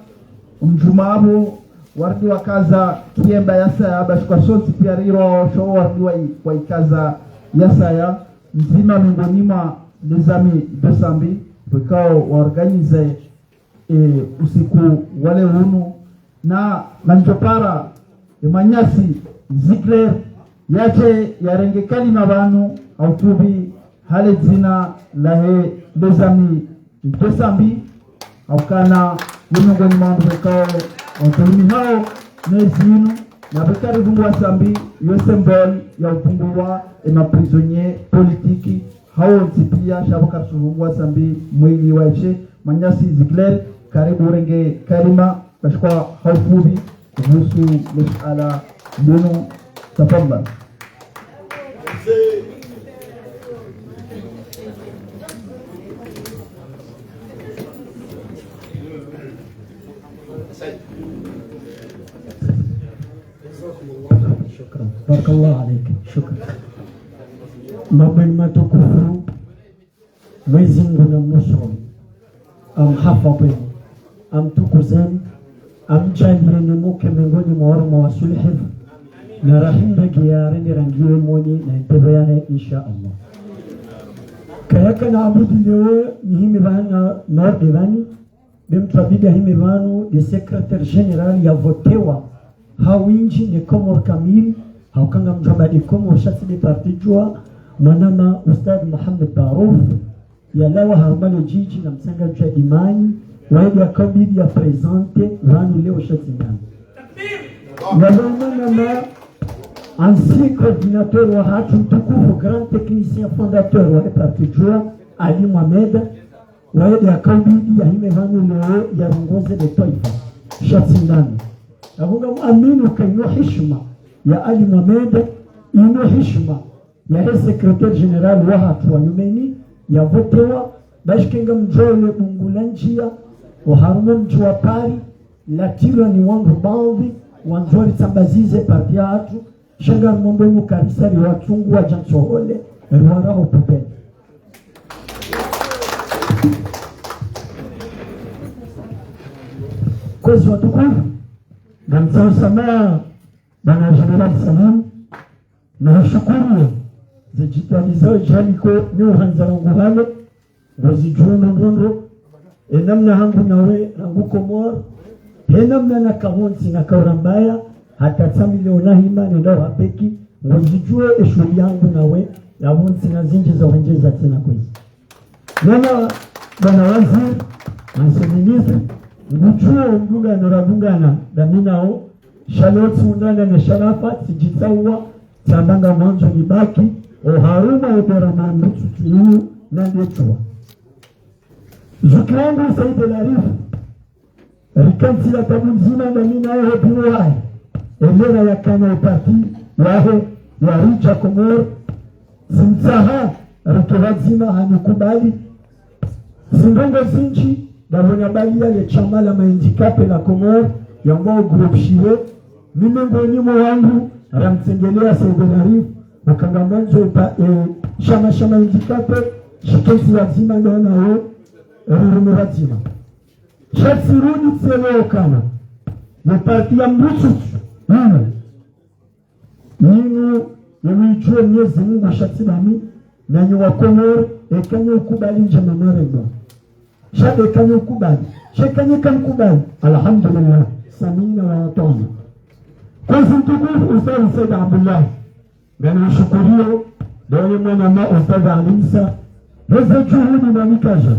mdjuma apvo warudi wakaza kihemba yasaya, ba shikwa sontsi pia riro sho warudi wa, waikaza yasaya, mdzima miongoni mwa les amis de Sambi, wekao waorganize e, usiku wa leo unu, na ngamdjopara e mwananyasi Ziegler yadje yarenge kalima pvanu ha ufupvi ha le dzina lahe les amis de Sambi, ha ukana ye miongoni mwa wandru wekao wadhulumihao ne ntsi inu, na pveka ripvunguwa Sambi yo symbole ya upvunguwa e ma prisonniers politiques hawontsi pia, sha pvo karisupvunguwa Sambi mwili wahe. Mwananyasi Ziegler, karibu urenge kalima, ba shikwa ha ufupvi, uhusu le suala linu, tafadhali. شكرا. بارك الله عليك. شكرا. Mabwana matukufu, Mwenyezi Mungu namnusuru, amhafadhwini, amtukuzeni, amdjalieni muke miongoni mwa warumwa wa suluhu, na rahima ngiya rende rangiwe moni na ntebo yahe, insha Allah. Kayaka na abudi leo nihime pvanu na orde pvanu, be mtru abidi ahime pvanu, de secrétaire général yavotewa ha windji ne Komori kamili, ha uka ngamdjwamba de Komori sha tsi de parti Juwa, mwanama Ustadh Mohamed Barouf, yalawa harumwa le djidji na mtsanga Juwa Dimani, waye de yakao bidi ya présenter pvanu leo sha tsi ndami. Yalawa mwanama ancien coordinateur wahatru mtukufu, grand technicien fondateur wa le parti Juwa, Ali Mohamed, waye de yakao bidi yahime pvanu leo yarongoze le twaifa sha tsi ndami. Apvo ngamwamini uka inu hishima ya Ali Mohamed, inu hishima yahe secrétaire général wahatru wa nyumeni, yavotewa, ba shike ngamdjuwa le bungu la ndjiya, oharumwa mdji wa Paris, latilwa ni wandru baadhwi, wandzao ritsambazize parti yahatru, sha ngarimomba mukarisa riwatsungu wadja ntsohole, riwaraho poubelle. Kwezi watukufu, ngamtsaho samaha, bwana Général Salim, na hushukuru ze jitihadi zaho djaliko ni uhandza rangu hale, ngozidjuo ndrongondro, e namna hangu nawe rangu Komori, he namna naka pvontsi naka urambaya, hata tsamile ona hima nenda uhapeki, ngozidjuo e shuhuli hangu nawe, ya pvontsi na zindji za wendjeza tsena kwezi. Nana bwana waziri, ancien ministre, ngudjuo mdungano radungana, dami nao, sha leo tsiundana ne sharafa, tsidjitsauwa, tsamba ngamwandzo nibaki, oharumwa ebera mambu tsutsu inu, na ndetsuwa. Zuki wangu Said El Arif, rikantsi la tabu ndzima dami naye ho pvinu wahe. Elera yakana e parti yahe, yaridja Komori. Tsimtsaha, rike pvadzima hanikubali. Zindrongo zindji, dapvo nabaliya le shama la ma handicapés la Comores, yambwao groupe Shire. Mimi ngoni mwa wandru, ramtsengelea Said El Arif, uka ngamwandzo pa, eh, shama sha ma handicapés, shikentsi pvadzima nao nawo, rirume pvadzima. Sha tsirudi tselewo kana, ye parti ya mbutsutsu, inu. Inu, ye mwijue Mwenyezi Mungu sha tsi dami, nanyi wa Komori, eka nyi ukubali ndjema mwarendwa. Sha eka nyi ukubali, sha eka nyi kamkubali, alhamdulillah, samina wa atwana. Kwezi mtukufu Ustadh Said Abdullah, ngani mshukuriyo, dawe mwanama Ustadh Ali Msa, heze juhudi mwanikaja,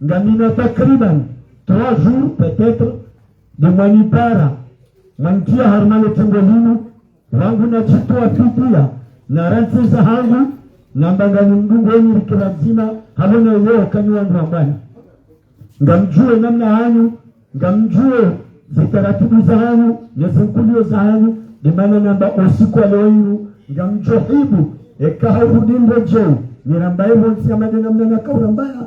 ngamina takriban trois jours peut-être, de mwanipara, mwanitiya harumwa le tengo linu, rangu nadjitowa fidiya, na rantsi zahangu, namba ngani mdungoni rike pvadzima, hapvo na leo kani wandru wambani. Ngamdjuwe namna hanyu, ngamdjuwe zitaratibu zahanyu, ne zinkuliyo zahanyu, de mana namba osiku wa leo inu, ngamdjo hibu, eka haurudi ndro djeu, nirambaye pvontsi ya made namna naka urambaya,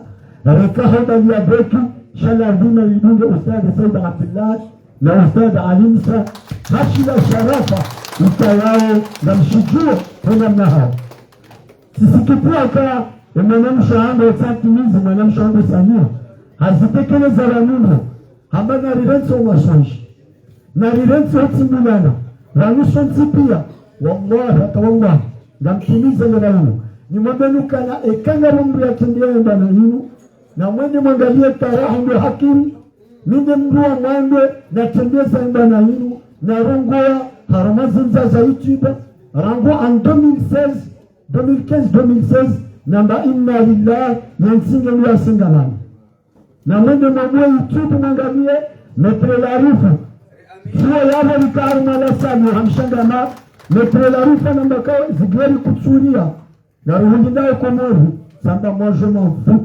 reka haubaliya beki, sha lazima lidunge Ustadh Said Abdullah, na Ustadh Ali Msa, hashila sharafa, Ikao ngamshidjuo, hena mna hawo. Tsisikitiha ka, e mwanamshe wangu Tsantsimizi, mwanamshe wangu Samia, hazitekeleza pvanu, hamba narirentsi o wasonji. Narirentsi o tsimbulana. Pvanu sontsi pia. Wallahi, hata wallahi. Ngamtimize le pvanu. Nimwambe nukana eka ngapvo mndru yatrendea yamba na yinu. Na mwende mwangalie tarehi ndo hakiri. Mi nde mndru wa mwando natrendeza yamba na yinu. Narongoa harumwa zindza za YouTube. Rangu en deux mille seize, deux mille quinze, deux mille seize. Namba inna lillahi, yentsi nge mndru yasingalana. Na mwende mwamwe YouTube mwangalie, Maître Larifou. Tsuo yapvo lika harumwa la salle, hamshangama, Maître Larifou namba ka zigeri kutsuria. Ngaruhundri ndaye Komori, tsamba moi je m'en fous.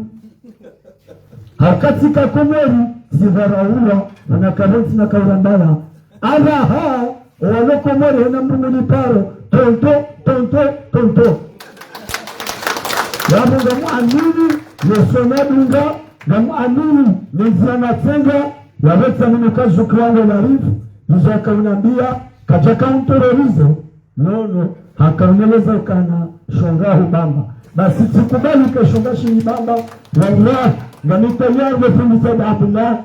Hauka tsika Komori, tsidharauwa, wana karonti na kaurambala. Araha, owalo Komori hena mndru nguni paro, tonto, tonto, tonto. Yapvo ngamuamini, ne sona dunga, ngamuamini, ne ndzia natsenga, yapvo tsamini kazuki wangu Larifou, izo akaunambia, kadjaka unterroriser, nono, hakauneleza ukana, shonga hubamba. Basi tsikubali ke shonga shinibamba, wallah, ngami tayari ne fundi Said Abdullah,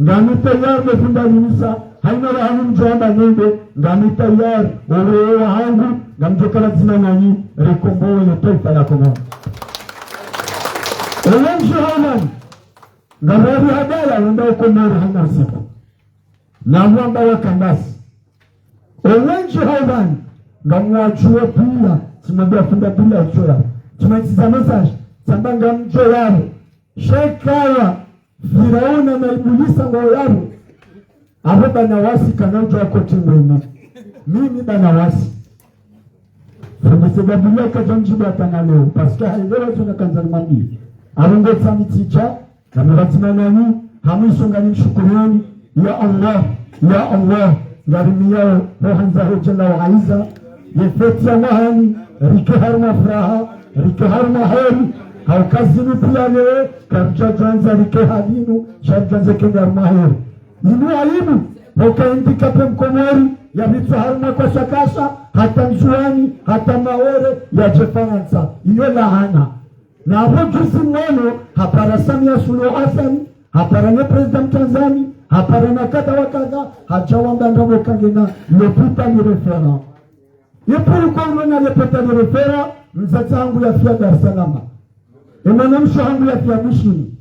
ngami tayari ne fundi Alimisa, haina raha ni mdjo amba nende, ngami tayari, owewe wahangu, ngamdjo kala dzima nanyi, rikombowe le twaifa la Komori. Owendji haulani, ngapvo wari hadaya, wenda o Komori hana siku. Na mwamba wa kandasi. Owendji haulani, ngamwadjuo pia, tsimwambia fundi Abdullah ichoya. Tsimwaitsiza message, tsamba ngamdjo yapvo. Shekawa, Firauna na Ibulisa ngwao yapvo. Apvo bana wasi kana udjo wakoti mwenye. Mimi bana wasi. Fundi Said Abdullah kadjamdjibu hata na leo. Parce que haelewa zona kandza nimwambie. Apvo ngo tsami tsidja, ngami pvadzima nanyi, hamwiso nganimshukurioni. Ya Allah, ya Allah, ngarimiao, ho handza ho Jalla wa Azza, ye fête ya mwahani, rike harumwa furaha, rike harumwa heri, hauka zinu pia leo, karidjadjwandza rike halinu, sha ridjwandze kende harumwa heri. Inu aibu, hoka handicapé mkomori, yapvitswa harumwa kwasha kwasha, hata Ndzuani, hata Maore, yadje Farantsa. Iyo laana. Na apvo juzi mwono, hapara Samia Suluhu Hassan, hapara ne président Tanzanie, hapara na kadha wa kadha, hadja wamba ndrabo kangena l'hôpital référent. Ye pourquoi ulo na l'hôpital référent, mdzadze hangu yafia Dar es Salaam. E mwanamshe hangu yafia Mishini.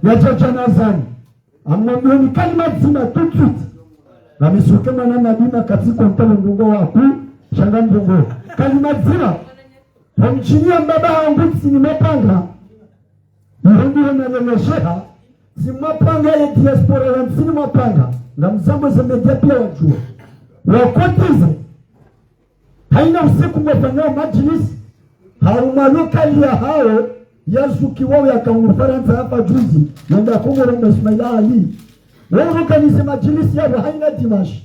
Yadja djanazani. Amwambioni kalima dzima tout de suite. Ngamisuke mwana Madina katsi konta mndrongoo waku, sha ngamrongoo. Kalima dzima. Pvamdjini ya mbaba hangu ntsini mapanga. Iho ndiho nalelesheha. Tsi mapanga ye diaspora ya ntsini mapanga. Ngamzambo ze média pia wadjuo. Wakotize. Haina usiku ngwafanyao majlis, harumwa lokali ya hawo, yazukiwao yaka hunu Farantsa hapva juzi, yenda Komoro na Ismaila Ali. Waorganize majlis yapvo haina dimanche.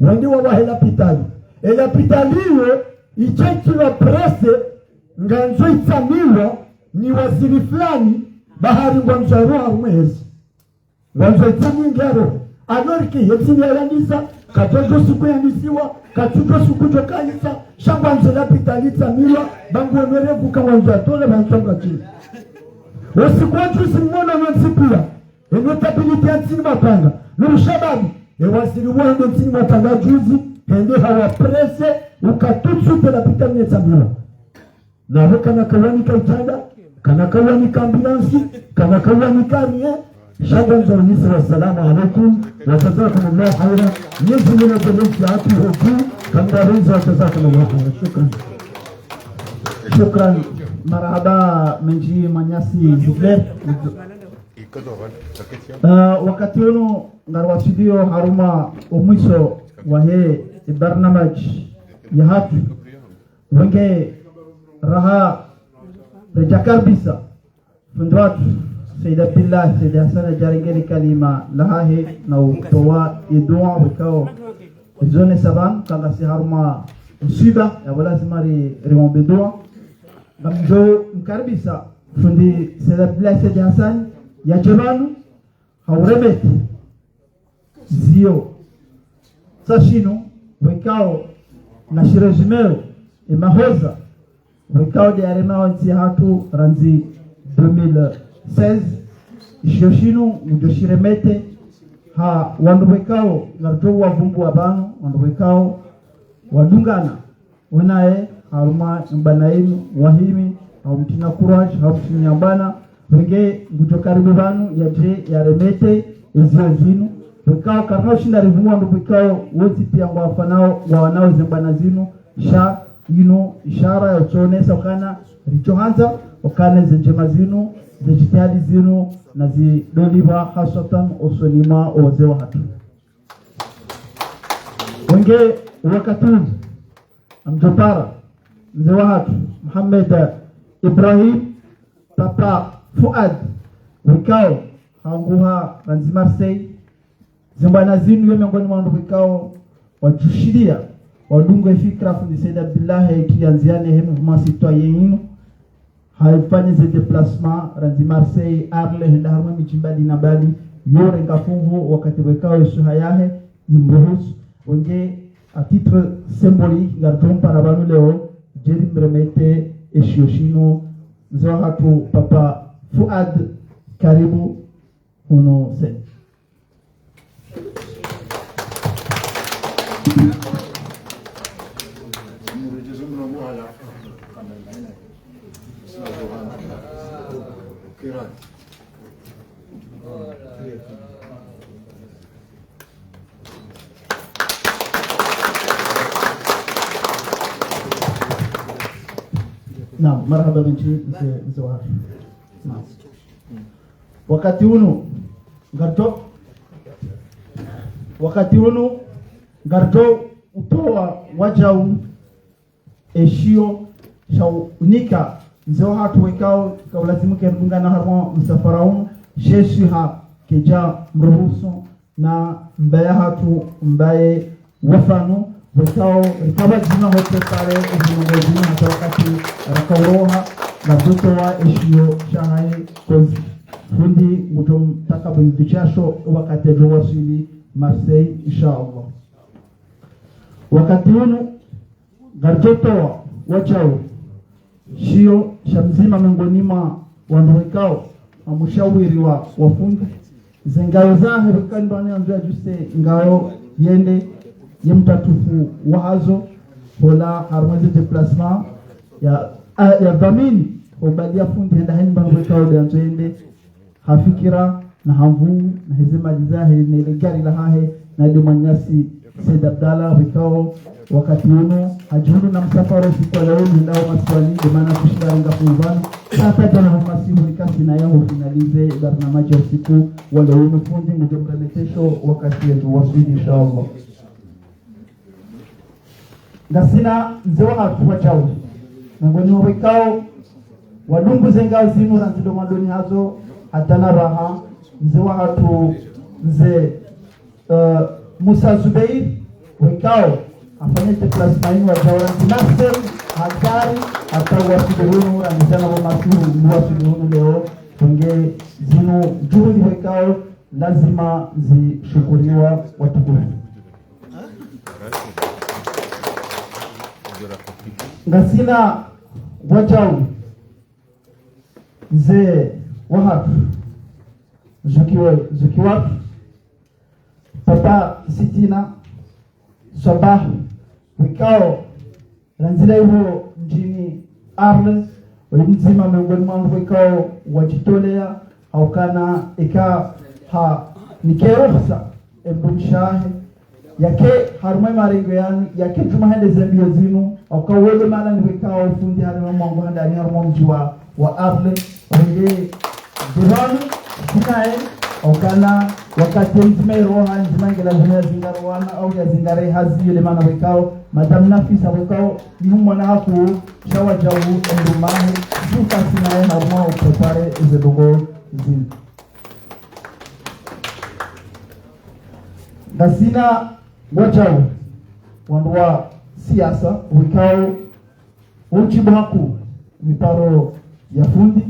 Wende wawahe lapitali. E lapitali iyo, idja itilwa presse, ngandzo itsamilwa, ni waziri fulani, bahari ngwandzo yaroha harumwa hezi. Ngwandzo itsamilwa. Alors que yetsini yayandisa, kadjadjo suku yandisiwa, katsudjo suku djo kayisa, sha ngwandzo lapitali itsamilwa, ba ngwono revuka ngwandzo yatole, ngwandzo ngachini. Usiku wa juzi mwono nontsipia, e notabilité ya ntsini mapanga, no ushababi, e waziri wa hende ntsini mapanga juzi, hende hawa presse, uka tout de suite lapitali netsamilwa. Nabo kana kawanika itanda, kana kawanika ambulansi, kana kawanika rien. Sha ngamdjo unisi, wassalamu alaikum, wa jazakumullahu khairan. Mwenyezi Mungu ajaze hapi hoku, kamdarenza, wa jazakumullahu khairan. Shukran. Shukran. Marahaba mendji mwananyasi Hitler. Ah, wakati unu ngari wa studio harumwa omwiso wahe barnamaj yahatru. Wenge raha redjakaribisa fundi watru, Said Abdillah, Said Hassan, adjarenge le kalima lahahe na utowa edua, wekao ezone saban, kangasi harumwa msiba, yapvo lazima ri, riombe dua. Ngamdjo mkaribisa fundi Said Abdillah, Said Hassan, yadje pvanu, haurebeti zio. Sa shinu, wekao, Ngashirezumeyo, emahoza, wekao de arema ontsi hatru randzi deux mille seize, ishiyo shinu, ngudjo shiremete, ha wandru wekao, ngaridjo wavumbua pvanu, wandru wekao, wadungana, wonaye, harumwa mbana inu, wahimi, hau mtrina courage, hau mtrina mbana, wenge ngudjo karibu pvanu, yadje, yaremete, ezio zinu. Wekao, karina ushinda rivumwa ndo wekao, wontsi pia ngwafanao, ngwawanao zembana zinu, sha inu, ishara ya utsonesa ukana, ridjo handza, ukana ze ndjema zinu, ze jitihadi zinu, na zidoliwa haswatan osoni mwa owazee wahatru. Wenge wakati unu, ngamdjo para, mze wahatru, Mohamed Ibrahim, Papa Fouad, wekao, hanguha, randzi Marseille, zembana zinu yo miongoni mwa wandru wekao, wadjushilia, wadunga efikira fundi Said Abdallah, heti yandziane he mouvement citoyen inu, haifanya ze déplacement, randzi Marseille, Arles, henda harumwa midji mbali na mbali, yo renga funvu wakati wekao esuha yahe, imruhusu, wenge à titre symbolique, ngaridjo mpara pvanu leo, djeri mremete, eshiyo shinu, mze wahatru Papa Fouad, karibu, hunu seni. Naam, marahaba mendji, mze, mze wahatru. Naam. Wakati unu, ngaridjo, wakati unu, ngaridjo utowa wajau eshiyo sha unika mze wahatru wekao, kaulazimu keridungana harumwa msafara unu, she swiha kedja mruhusu, na mbaye hatru, mbaye wafanu, wekao, rikaba dzima hote pare, ezinongo zinu hata wakati rakauroha, na dutowa eshiyo shahaye kozi. Fundi, ngudjo mtaka bwindu shasho, wakati yadjo waswili Marseille, inshallah. Wakati unu, ngaridjo towa, wajau, shiyo sha mdzima miongoni mwa wandru wekao, wa mshawiri wa, wa fundi. Ze ngayo zahe, wekani bani andzo yadjuse ngayo yende, ye mtatufu wahazo, hola harumwa ze déplacement, ya, a, ya dhwamini, hubaliya fundi, henda heni bani wekao, de andzo yende, ha fikira, na ha nvu, na heze mali zahe, na ile gari lahahe, na ile mwananyasi Said Abdallah, wekao, wakati unu, hadjihundru na msafara usiku wa leo, nendao masiwani, de mana kushinda renga funvu pvanu, sasa djana ho masihu nikasi na yaho finalize, barnamaji ya usiku wa leo unu fundi, ngudjo mremetesho, wakati yadjo waswili, inshallah. Ngasina mze wahatru wajau. Miongoni mwa wekao, wadungu ze ngayo zinu randzi ndo madoni hazo, hata na raha, mze wahatru, mze, eh, Musa Zubeir, wekao, hafanya déplacement inu wajau randzi Marseille, ha gari, hata waswili hunu, randzi sana wa masihu, waswili hunu leo, wenge zinu, juhudi wekao, lazima zishukuriwa watukufu. Ngasina wajau mze wahatru, zukiwe, zukiwa, Papa Sitina, Sabah, wekao, randzi la iho mdjini Arles, oyi mdzima miongoni mwa wandru wekao wadjitolea, ha ukana eka ha nike ruhusa, emdrumshe wahe, yake harumwa ye marengo yanu, yake djuma hende ze mbiyo zinu, ha uka wele mala ni wekao fundi harumwa mwangu handani harumwa mdji wa, wa Arles, wende Ndevanu, sinaye, ha ukana, wakati mdzima iroha, mdzima ngelazimu yazingare wana, au yazingare hazi, yele mana wekao, Madame Nafisa wekao, ni mwana hakuu, sha wajau, emdrumahe, suka sinaye, harumwa upréparer, eze ndrongoo zinu. Ngasina, wajau, wandru wa siasa, wekao, udjibu haku miparo ya fundi,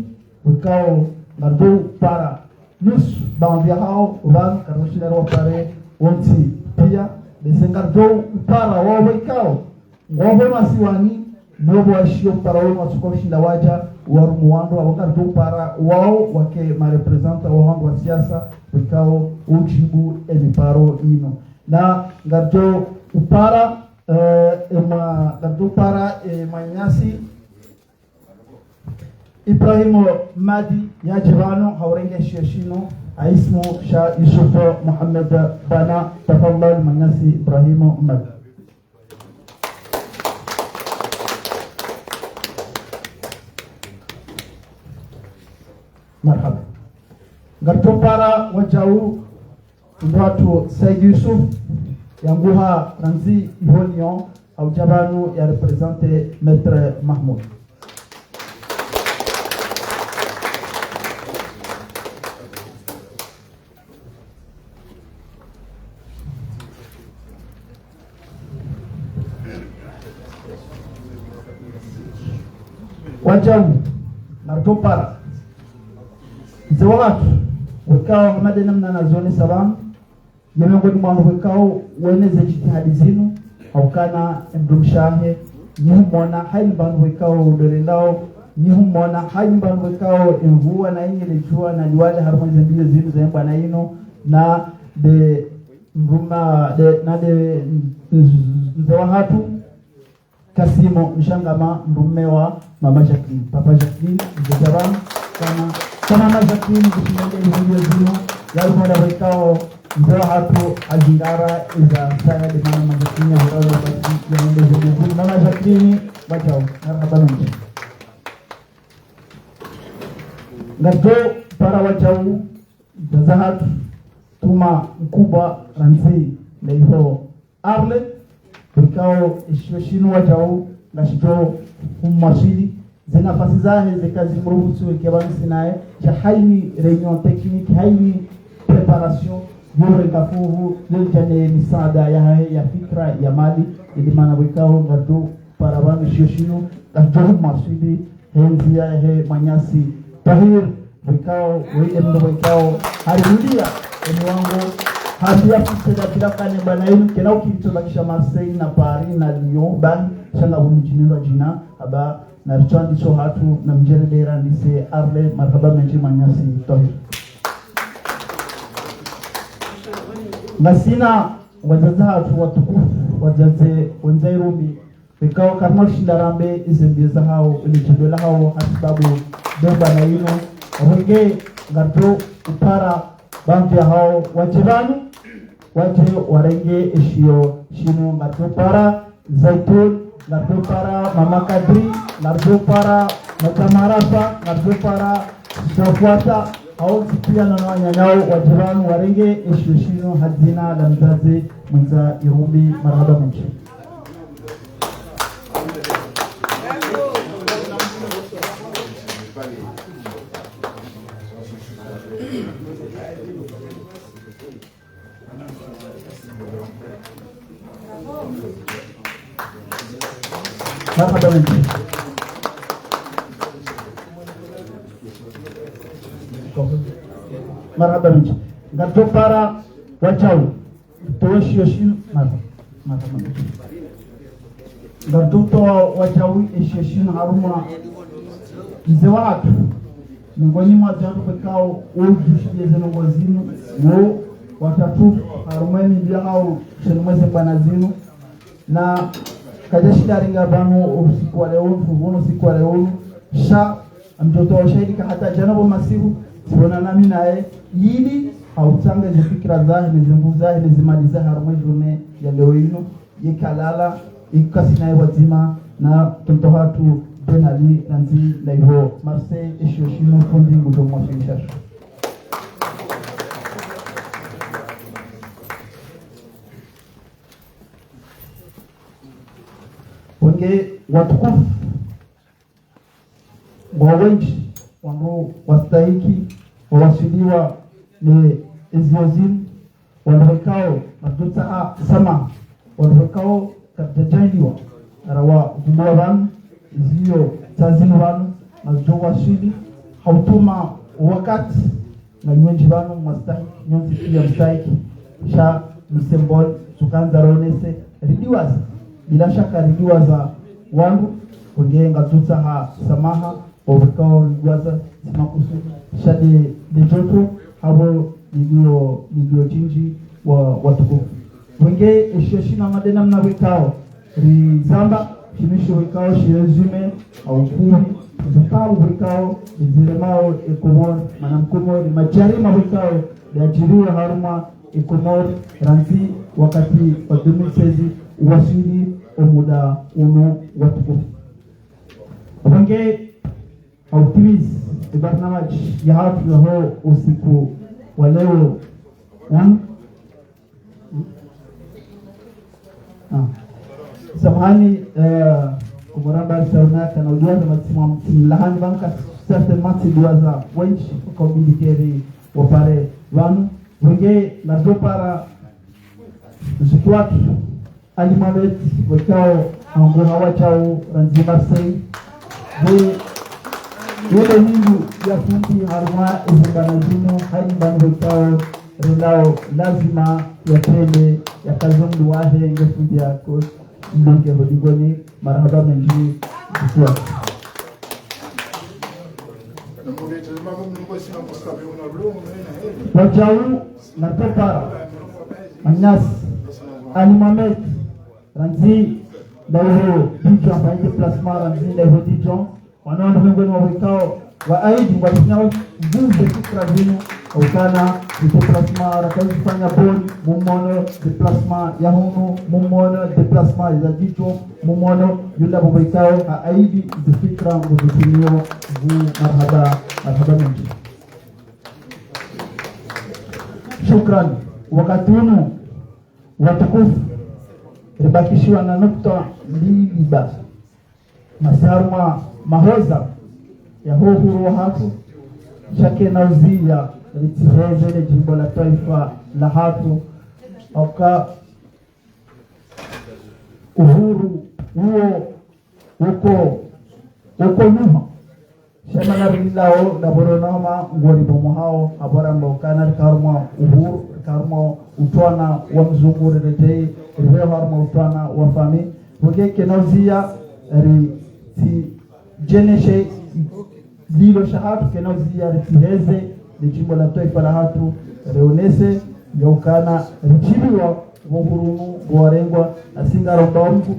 wekao ngaridjo para nusu, baadhwi yahao, pvanu, karidjoshinda riwapare wontsi pia, bese ngaridjo para wao wekao, Ngwao masiwani, nopvo washiyo mpara wunu watsuka ushinda wadja, warumu wandru, waka ndo mpara, wao, wake ma représentants, wa wandru wa siasa, wekao, udjibu, emiparo inu. Na, ngaridjo upara, eh, emwa, ngaridjo upara, eh, mwananyasi, Ibrahim Madi yadje pvanu, ha urenge shiyo shinu, ha ismu sha Yusuf Mohamed Bana, tafadhali mwananyasi Ibrahim Madi. Marhaba. Ngaridjo upara wadjau, mdru watru Said Yusuf, yanguha randzi iho Lyon, ha udja pvanu ya représenter Maître Mahmoud. Wadjau, ngaridjo upara. Mze wahatru, wekao hama de namna nazone salam, ye miongoni mwa wandru wekao weneze djitihadi zinu, ha ukana emdrumshe wahe, nyi humona, hayini pvandru wekao udorendao, nyi humona, hayini pvandru wekao emvua na inyi le djuwa na liwale harumwa eze mbio zinu za embwana inu, na de mdruma, de, na de mze wahatru, Kasimu Mshangama, mdrume wa Mama Jacqueline. Papa Jacqueline, mze jaba, kama, kama Mama Jacqueline, kushimende video zinu, ya ukwenda wekao, mze wahatru, azingara, eza saya de Mama Jacqueline, ya zingara, ya zingara, Mama Jacqueline, wadjau, marhaba mendji. Ngaridjo upara wadjau, mdzadze wahatru, Tuma Mkubwa, randzi, na iho, Arle, wekao eshiyo shinu wadjau, ngashidjo humwaswili, ze nafasi zahe, zeka zimruhusu, weke pvanu sinaye, sha hayini réunion technique, hayini préparation, yo urenga fuvu, yo udja ne misaada yahahe, ya fikra, ya mali, ili mana wekao, ngaridjo upara pvanu eshiyo shinu, ngashidjo humwaswili, he ndziya he mwananyasi Tahir, wekao, weye mdru wekao, harihulia, eni wangu, hariya fusela bila kane bana inu, kena ukitso bakisha Marseille na Paris na Lyon, bahi, sha nga bumijinilwa djina, aba, na ritswandi so hatru, na mdjere dera, nise Arle, marhaba mendji mwananyasi Tahir. Ngasina, wadzadze hatru watukufu, wadzadze, wendza irumbi, wekao karina ushinda rambe, ize mbio zahao, ili djimbe lahao, hasibabu de bana inu, wenge ngaridjo upara, bamvi yahao, wadje pvanu, wadje warenge eshiyo shinu, ngaridjo upara, Zaitun, ngaridjo upara, Mama Kadri, ngaridjo upara, Madama Rafa, ngaridjo upara, Zafuata, hao ntsi pia na wananyao, wadje pvanu, warenge eshiyo shinu, ha dzina la mdzadze, mwendza irumbi, marhaba mendji. Marhaba mendji. Marhaba mendji. Ngaridjo upara wadjau. Towa eshiyo shinu, mara, mara, mara. Ngaridjo utowa wadjau eshiyo shinu harumwa mze wahatru. Miongoni mwa wandru wekao, wo udjushilie ze ndrongoo zinu, wo watatu, harumwa emindru yahao, shenu mweze bana zinu. Na kadjashinda ringa pvanu usiku wa leo, mfuvunu usiku wa leo, sha, amdjo towa ushahidi ka hata djana pvo masihu, tsiwona nami naye, ili, hautsanga ze fikira zahe, ne ze nvu zahe, ne ze mali zahe, harumwa e journée ya leo inu, ye kalala, ikasi naye wadzima, na tonton hatru Ben Ali, randzi, na iho Marseille, eshiyo shinu, fundi, ngudjo mwaswilisha sho. Wenge watukufu, ngwao wendji, wandru wastahiki, wawaswiliwa ne ezio zinu, wandru wekao, ngaridjo utsaha samaha, wandru wekao, karidjadjaaliwa, rawa vumbua pvanu, ezio tsa zinu pvanu, ngazidjo waswili, ha utuma wakati, na nyi wendji pvanu mwastahiki, nyontsi pia mstahiki, sha msymbole, tsukandza ronese, ridiwaza. Bila shaka ridiwaza wandru, wenge ngatsutsaha samaha, wapvo ikao ridiwaza simakusu, sha nde, nde joto, hapvo nilio, nilio jinji wa, watukufu. Wenge esho shinu hama nde namna pvo ikao rizamba, shinu sho pvo ikao shi résumé, au kubi, zipvaru pvo ikao, ziremao, e Komori, mana Mkomori, majarima pvo ikao, yadjiriwa harumwa e Komori, randzi wakati wa deux mille seize, uwaswili omuda unu watukufu. Wenge, hautimizi, e barnamaj yahatru yaho usiku wa leo. Hmm? Ah. Samahani, eh, kumuramba sauna kana ujua za matsimu wa mtsimu lahani banka, certainement tsi dua za wenji, kwa bidikeri wapare wanu. Wenge, la dopara, zikwatu, Ali Mohamed, pvo ikao, hangu hawa chau, randzi Marseille. Ye, yele ningu ya fundi harumwa ezibana zinu, hali mbani pvo ikao, relao, lazima, ya tende, ya kazo mdru wahe, nge fundi yako, mdru nge hodigoni, marahaba menji, biswa. Wajau, na topa, Agnès, Ali Mohamed, randzi, ndaho Dijon, ba déplacement, randzi, ndaho Dijon. Wana wandru mengoni mwa pvo ikao, wa aidi, ngwa tsinyao, vuze fikra zinu, ukana, déplacement, rakazi fanya Bonn, mumono, déplacement, ya hunu, mumono, déplacement, ya Dijon, mumono, yula pvo ikao, ha aidi, zifikra, nguzitumio, vu, marahaba, marahaba menji. Shukran, wakati unu, watukufu, ribakishiwa na nukta mbili basi. Masaruma mahoza ya ho uhuru wahatru, sha kena uziya ritsiheze le jimbo la twaifa lahatru, hauka uhuru uwo uko, uko nyuma. Sha mana rililao, ndapvo rona hama, ngori bomohao, hapvo ramba ukana rika harumwa uhuru, rika harumwa utwana wa mzungu, riredjei, riveho harumwa utwana wa fami. Pvo nge kena uziya, ritsi jeneshe lilo shahatru, kena uziya, ritsiheze, le jimbo la twaifa lahatru, rionese, ya ukana, ridjiriwa, pvo uhuru unu, pvo warengwa, nasi ngaromba Mngu,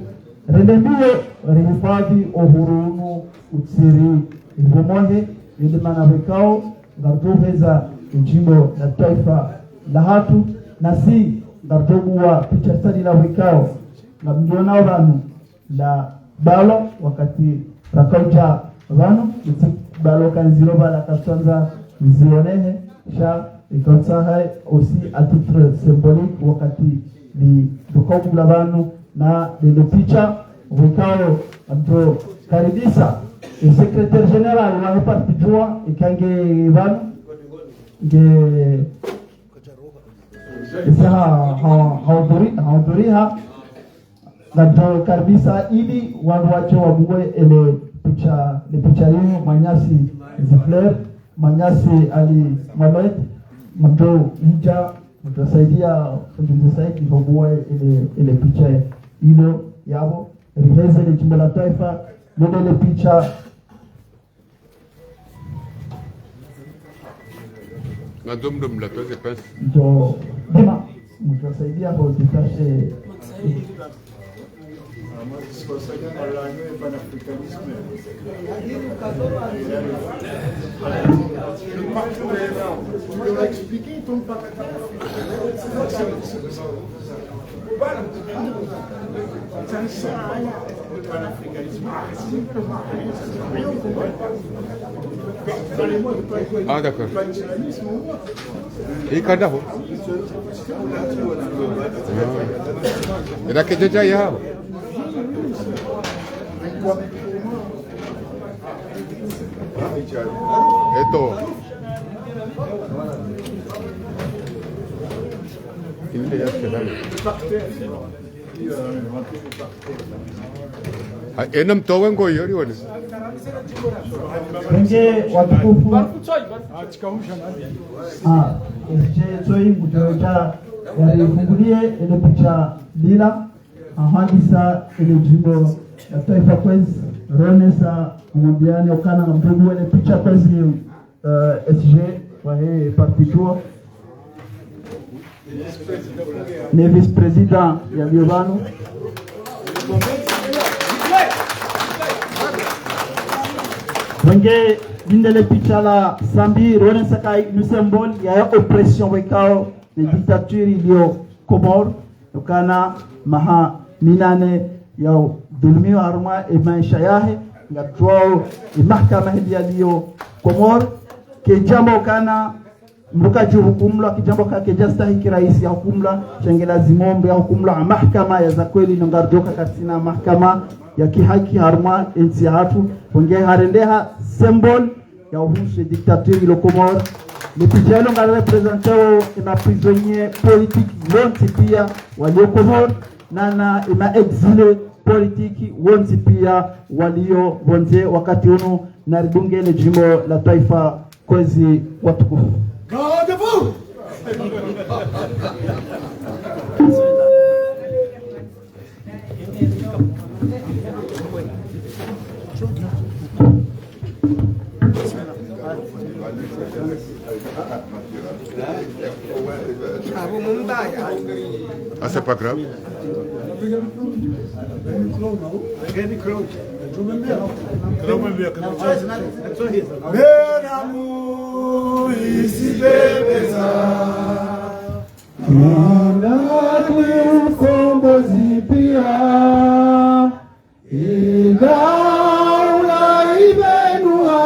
rende mbio, rihifadhi, uhuru unu, utsiri, ribomohe, yende mana pvo ikao, ngarudjo heza, le jimbo la twaifa lahatru, nasi, ngarudjo buwa, picha stadi la pvo ikao, ngamdjionao pvanu, la balo, wakati rakaudja pvanu, itsi balo kandziro pvala katsandza nzionehe, sha ikautsaha aussi à titre symbolique, wakati li, lukobula pvanu, na lele picha, pvo ikao, ngamdjo karibisa, le secrétaire général wa parti Juwa, ika nge pvanu, nge, isa ha, ha, ha udhuri, ha udhuriha, ngamdjo karibisa ili wandru wadje wabuwe ele picha, le picha linu, mwananyasi Zifler, mwananyasi Ali Mohamed, ngamdjo idja, ngamdjo saidia, fundi Saidi, hobuwe ele, ele picha ilo yapvo, riheze le jimbo la twaifa, lele le picha, Ngandzo mdru mlatwaze pince. Ndo, dima, mdru saidia ho détacher. Ah, d'accord. Ikanda ho. Ah. Ila kedja ya ho. Eto. Ile ya kedali. Ha, ena mtowe ngo iyo rione. Wenge watukufu. Ah, ese tsoyi ngudjo dja yarifungulie ele picha lila. Ahandisa ele djimbo la twaifa kwezi, ronesa, mwambiani ukana mbubu wele picha kwezi, eh, S G, wahe parti tuo. Ne vice-président yaliyo pvanu. Wenge lindele picha la Sambi, ronesa ka inu symbole ya oppression wekao ne dictature iliyo Komori, ukana maha minane ya udhulumiwa harumwa e maesha yahe, ngatwao e mahakama hili yaliyo Komori, kedjamba ukana mndru kadjo hukumlwa, kedjamba ka kedja stahiki raisi ya hukumlwa, sha nge lazimu mndru ya hukumlwa ha mahakama ya za kweli, no ngaridjoka katsina mahakama ya kihaki harumwa entsi yahatru, wenge harendeha symbole ya uhusu e dictature ilo Komori. Le picha ilo ngari représenteo e ma prisonniers politiques wontsi pia waliyo Komori, na, na e ma exilés politiques wontsi pia waliyo pvondze wakati unu, na ridunge le djimbo la twaifa kwezi watukufu. Ah, c'est pas grave. Beramu isipepeza. Mwana ni ukombozi pia. Idaula ibenua.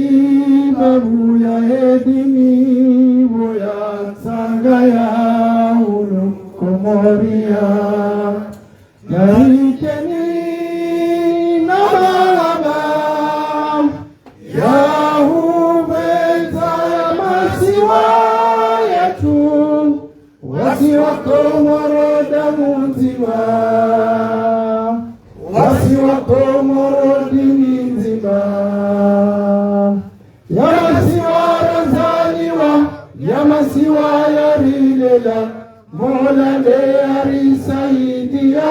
Hasibabu ya edini, bo ya tsanga ya unu Komoria. Narikeni na marahaba ya hupvendza ya masiwa yatru. Wasi wa Komoro damu ndzima, wasi wa Komoro dini ndzima. Ya masiwa razaliwa, ya masiwa yarilela, Mola nde yarisaidia.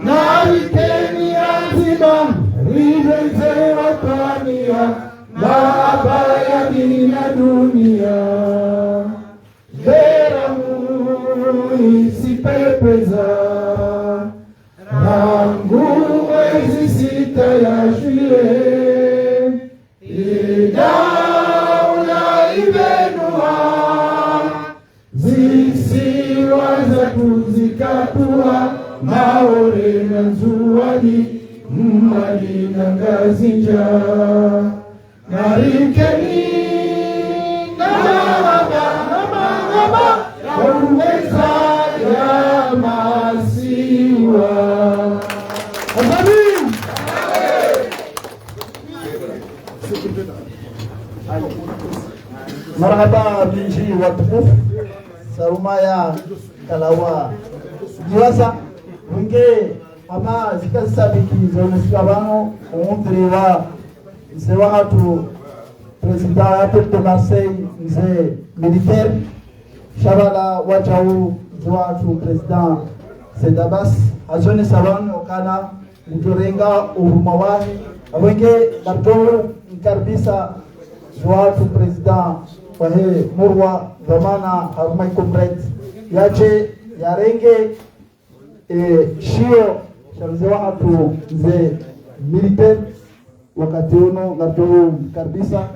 Narikeni ya ndzima, ripvendze watwaniya, mahaba ya dini na dunia. Beramu isipepeza, rangu mwezi sita ya juillet, idaula ibenua, zisiwa zatru zikatua, Maore na Ndzuwani, Mwali na Ngazidja. Narikeni na marahaba, na marahaba, ya hupvendza ya masiwa. Asante. Marahaba mindji watukufu. Saruma ya kalawa diwasa. Wenge ama zika zisabiki zaonesiwa pvanu, umdhiri wa mze wahatru, président ya Peuple de Marseille, mze Militaire, sha pvala wadjau mze wahatru, président Said Abbas, hazonesa pvanu ukana ngudjorenga uruma wahe. Apvo nge ngaridjo mkaribisa mze wahatru président wahe Murwa, dhwamana harumwa i Comores, yadje yarenge e shiyo sha mze wahatru mze Militaire. Wakati unu ngaridjo mkaribisa.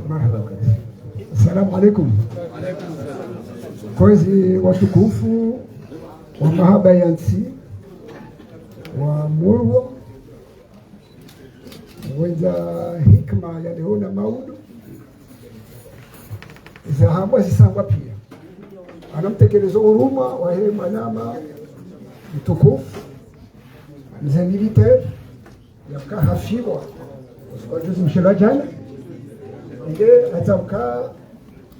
Marahaba. Assalamu alaikum. Kwezi watukufu wa mahaba ya ntsi, wa Murwa, wendza hikima ya leo na maudu, za hambwa zisangwa pia. Ana mtekelezo uruma wahe mwanama mtukufu, mze Militaire, yaka hafiwa usiku wa juzi mshelo wa jana. Nge hata uka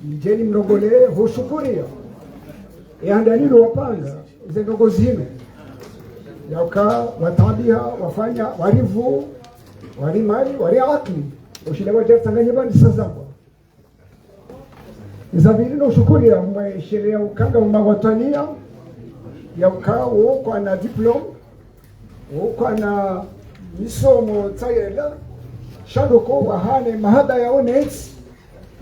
mdjeni mlongole hushukuria. E handani lo wapanga ze ndrongoo zinu. Yauka wataabiha, wafanya, warivu, wari mali, wari akili. Ushile wadja tsanganye bani sasa kwa. Iza pvili no shukuri ya mwe shele ya ukanga uma watania, yauka wo kwana diplôme, wo kwana misomo tsayela, sha ndo ko wahane mahaba ya onetsi,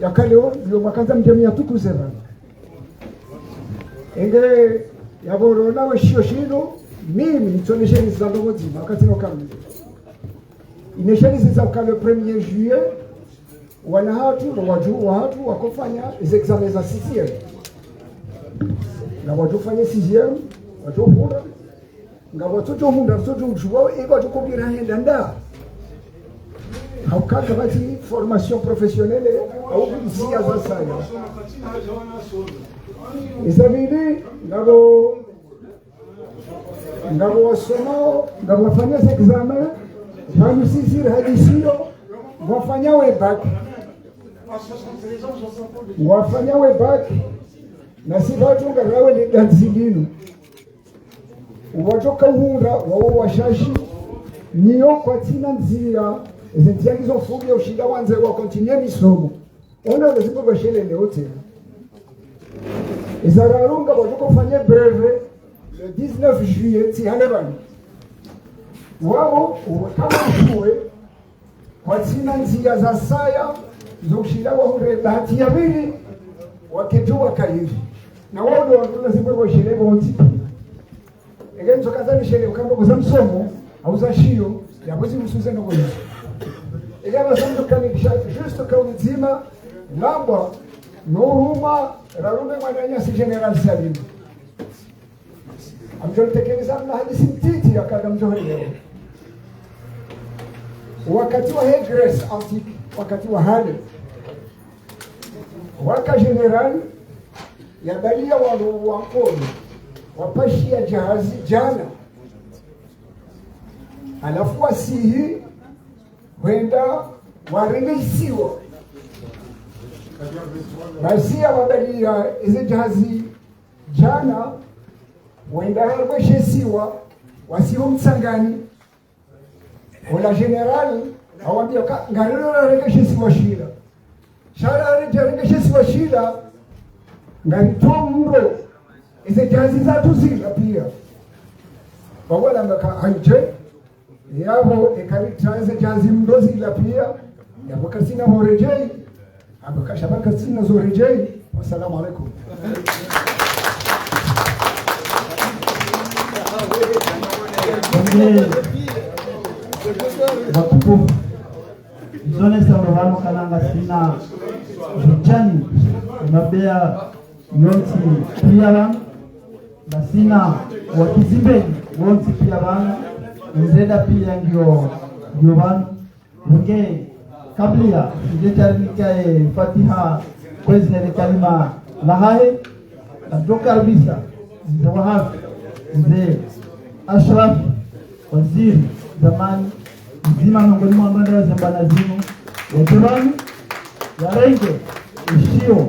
yauka leo, yo mwakandza mdjami ya tukuze pvanu. Enge, yapvo rona we shiyo shinu, mimi, ntsonesheni za ndrongo ndzima, wakati no kamili. Inesheni ziza uka le premier juillet, wana hatru, no wadjuhu wa hatru, wakofanya, eze examen za sixième. Na wadjofanya sixième, wadjohundra, nga watsodjohundra, watsodjodjuwa, e wadjokobira henda nda. Hauka kapvatsi formation professionnelle, au ndzia za saya. Iza pvili, ngapvo, ngapvo wasomao, ngapvo wafanya ze examen, pvanu siziri hadisiyo, wafanya we bac. Wafanya we bac, na si pvatsu ngarawe le dandzi linu. Wadjoka uhundra, wawo washashi, niyo kwatsina ndzia, eze ndzia ngizo mfupvi ya ushinda wandze wa continuer misomo. Ona ndo ziko bashelele wote. Iza raru nga wadjokofanya brevet le dix-neuf juillet, tsi hale pvanu. Wawo, kama shuwe, kwatsina ndzia za saya, zo ushinda wahundre bahati ya pvili, wakedjo wakayiri. Na wawo ndo wandru na ziko bashelele wote. Enge mtsoka za mishele ukamba kuza msomo, au za shiyo, yapvo zi usuze no kuza. Enge mtsoka ni kisha, juste kauli ndzima, ngambwa, no uruma, rarume mwananyasi Général Salim. Amdjo nitekeleza mna hadisi ntiti ya kada mdjo leo. Wakati wa he Grèce antique, wakati wa hale, waka général, yabaliya wandru wa Nkodo, wapashiya djahazi djana. Halafu wasihi, hwenda warenge isiwa. Basi yawabaliya eze djahazi djana, hwenda harumwa she isiwa, wasihi ho mtsangani. Ola général, hawambiya ka, ngarilo rarenge she isiwa shila. Sha raredja renge she isiwa shila, ngaritowa mndro, eze djahazi zatru zila piya. Wawala ngaka anje, yapvo eka ritowa eze djahazi mndro zila piya, yapvo katsina pvo redjeyi, hamba ka sha pvo katsina zo redjeyi. Wassalamu alaikum. Watukufu. Nizonesa ndo pvanu kana ngasina zidjani, mabeya yontsi piya pvanu, ngasina wakizimbeni wontsi piya pvanu, nzeda piya ngiyo, ngiyo pvanu. Nge, kabla, nge tsarinike fatiha, kwezi ne kalima lahahe, na ndo karibisa, mze wahatru, mze Ashraf, waziri zamani, mdzima miongoni mwa mbanda ya zembana zinu, yadje pvanu, yarenge ishiyo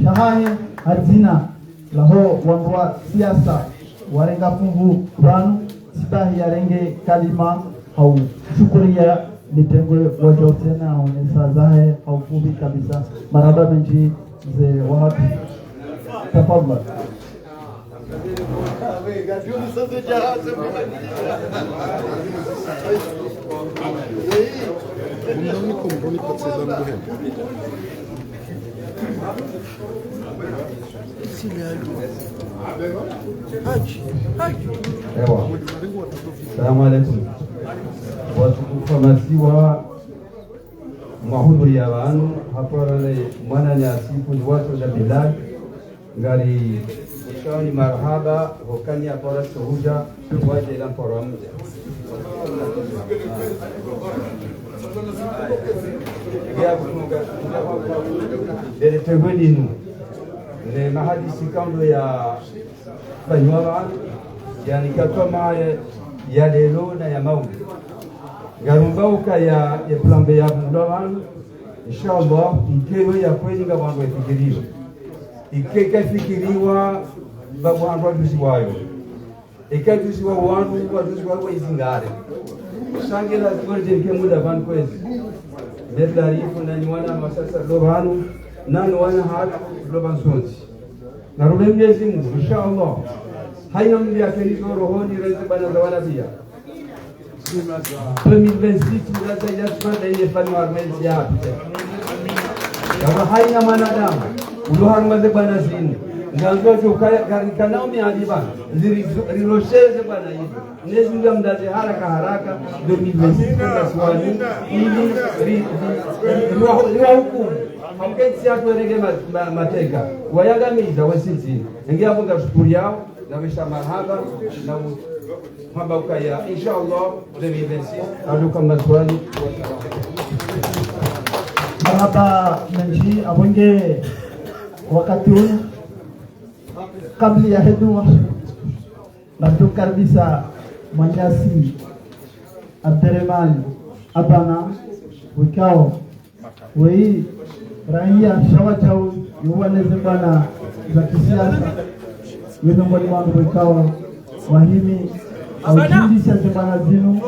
shahahe ha dzina laho wandru wa siasa, warenga funvu pvanu, tsi bahi yarenge kalima, hau shukuriya, nitengwe wadja utsena, onesa zahe, hau fupvi kabisa. Marahaba mendji, mze wahatru. Tafadhali. Ewa. Salamu alaikum. Watukufu wa masiwa, mwahudhuriya pvanu, hapvo rale mwananyasi fundi watru Jean Bilal, ngari mshawani marahaba, hukani hapvo rale sohuja, wadje la mporo mdje. Ngiya kutunga, ndele tengwe linu, ne mahadisi kando ya fanywa pvanu, yani katoma ya, ya lelo na ya maudu. Ngarumba uka ya, ya plan B ya mula pvanu, inshallah, ike yo ya kweli nga wandru wafikiriyo. Ike kafikiriwa, ba wandru waduzi wayo. Eka tusiwa wanu, watusiwa kwa izingare. Shange la zikore jenke muda pvanu kwezi. Bebla rifu na ni wana masasa lo pvanu, na ni wana hatu lo pvanu sonzi. Na rube Mwenyezi Mungu, inshallah. Haina mbi ya keni zo rohoni reze bana za wana pia. Deux mille vingt-six, mdada ya sura da ile fani wa armenzi ya apita. Kama haina mwanadamu, ulo harumwa ze bana zini. Nganzo jo kaya, ka-, kanao mi aliba, ziri, rirosheze bana hizo. Nezi ngamdaze haraka haraka, deux mille vingt-six, kwa swali, ili, ri, ri, ri, riwa, riwa hukumu. Hamketi ya tuerege ma, ma, mateka. Wayangamiza, wasitini. Ngi hapo ngashukuru yao, na mesha marhaba, na u-, hamba ukaya, inshallah, deux mille vingt-six, aduka maswali. Marhaba, menji, abonge, wakati unu, kabla ya hedua, na tukaribisa mwananyasi Abderemane Abana, wikao, weyi, raia, shawa chau, yuwa neze bana za kisiasa, weno mwani wangu wikao, wahimi, au chindisha ze bana zinu,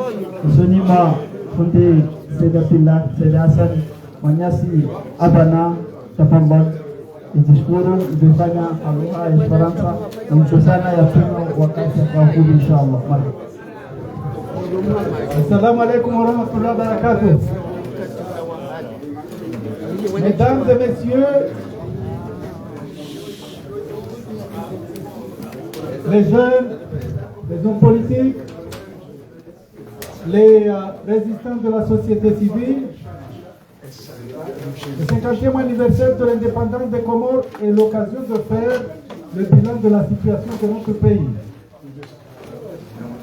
usoni mwa fundi Said Abdallah, Said Hassan, mwananyasi Abana, tafadhali. Idishukuru, idifanya ha lugha ya Kifaransa, idisana ya pvino wakati ya kafuli, inshallah. Marhaba. Assalamu alaikum wa rahmatullahi wa barakatuh. Mesdames et messieurs, les jeunes, les hommes politiques, les, euh, résistants de la société civile, le cinquantième anniversaire de l'indépendance des Comores est l'occasion de faire le bilan de la situation de notre pays.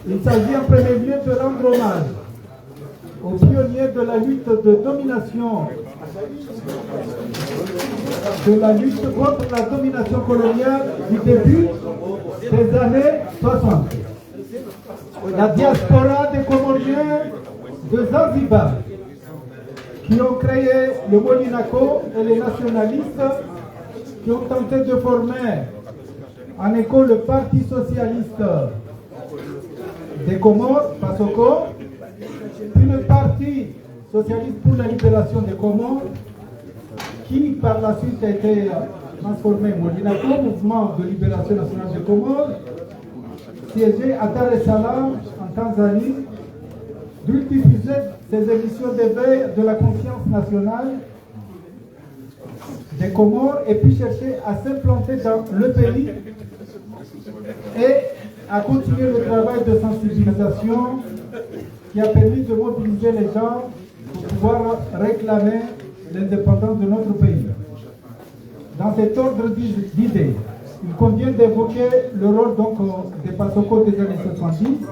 Il s'agit en premier lieu de rendre hommage aux pionniers de la lutte de domination, de la lutte contre la domination coloniale du début des années soixante. La diaspora des Comoriens de Zanzibar qui ont créé le Molinaco et les nationalistes qui ont tenté de former en écho le Parti socialiste des Comores, PASOCO, puis le Parti socialiste pour la libération des Comores, qui par la suite a été transformé en Molinaco, Mouvement de libération nationale des Comores, siégeait à Dar es Salaam, en Tanzanie, d'où il diffusait ses émissions d'éveil de la conscience nationale des Comores et puis cherchait à s'implanter dans le pays et à continuer le travail de sensibilisation qui a permis de mobiliser les gens pour pouvoir réclamer l'indépendance de notre pays. Dans cet ordre d'i-, d'idées, il convient d'évoquer le rôle donc, euh, des PASOCO des années soixante-dix,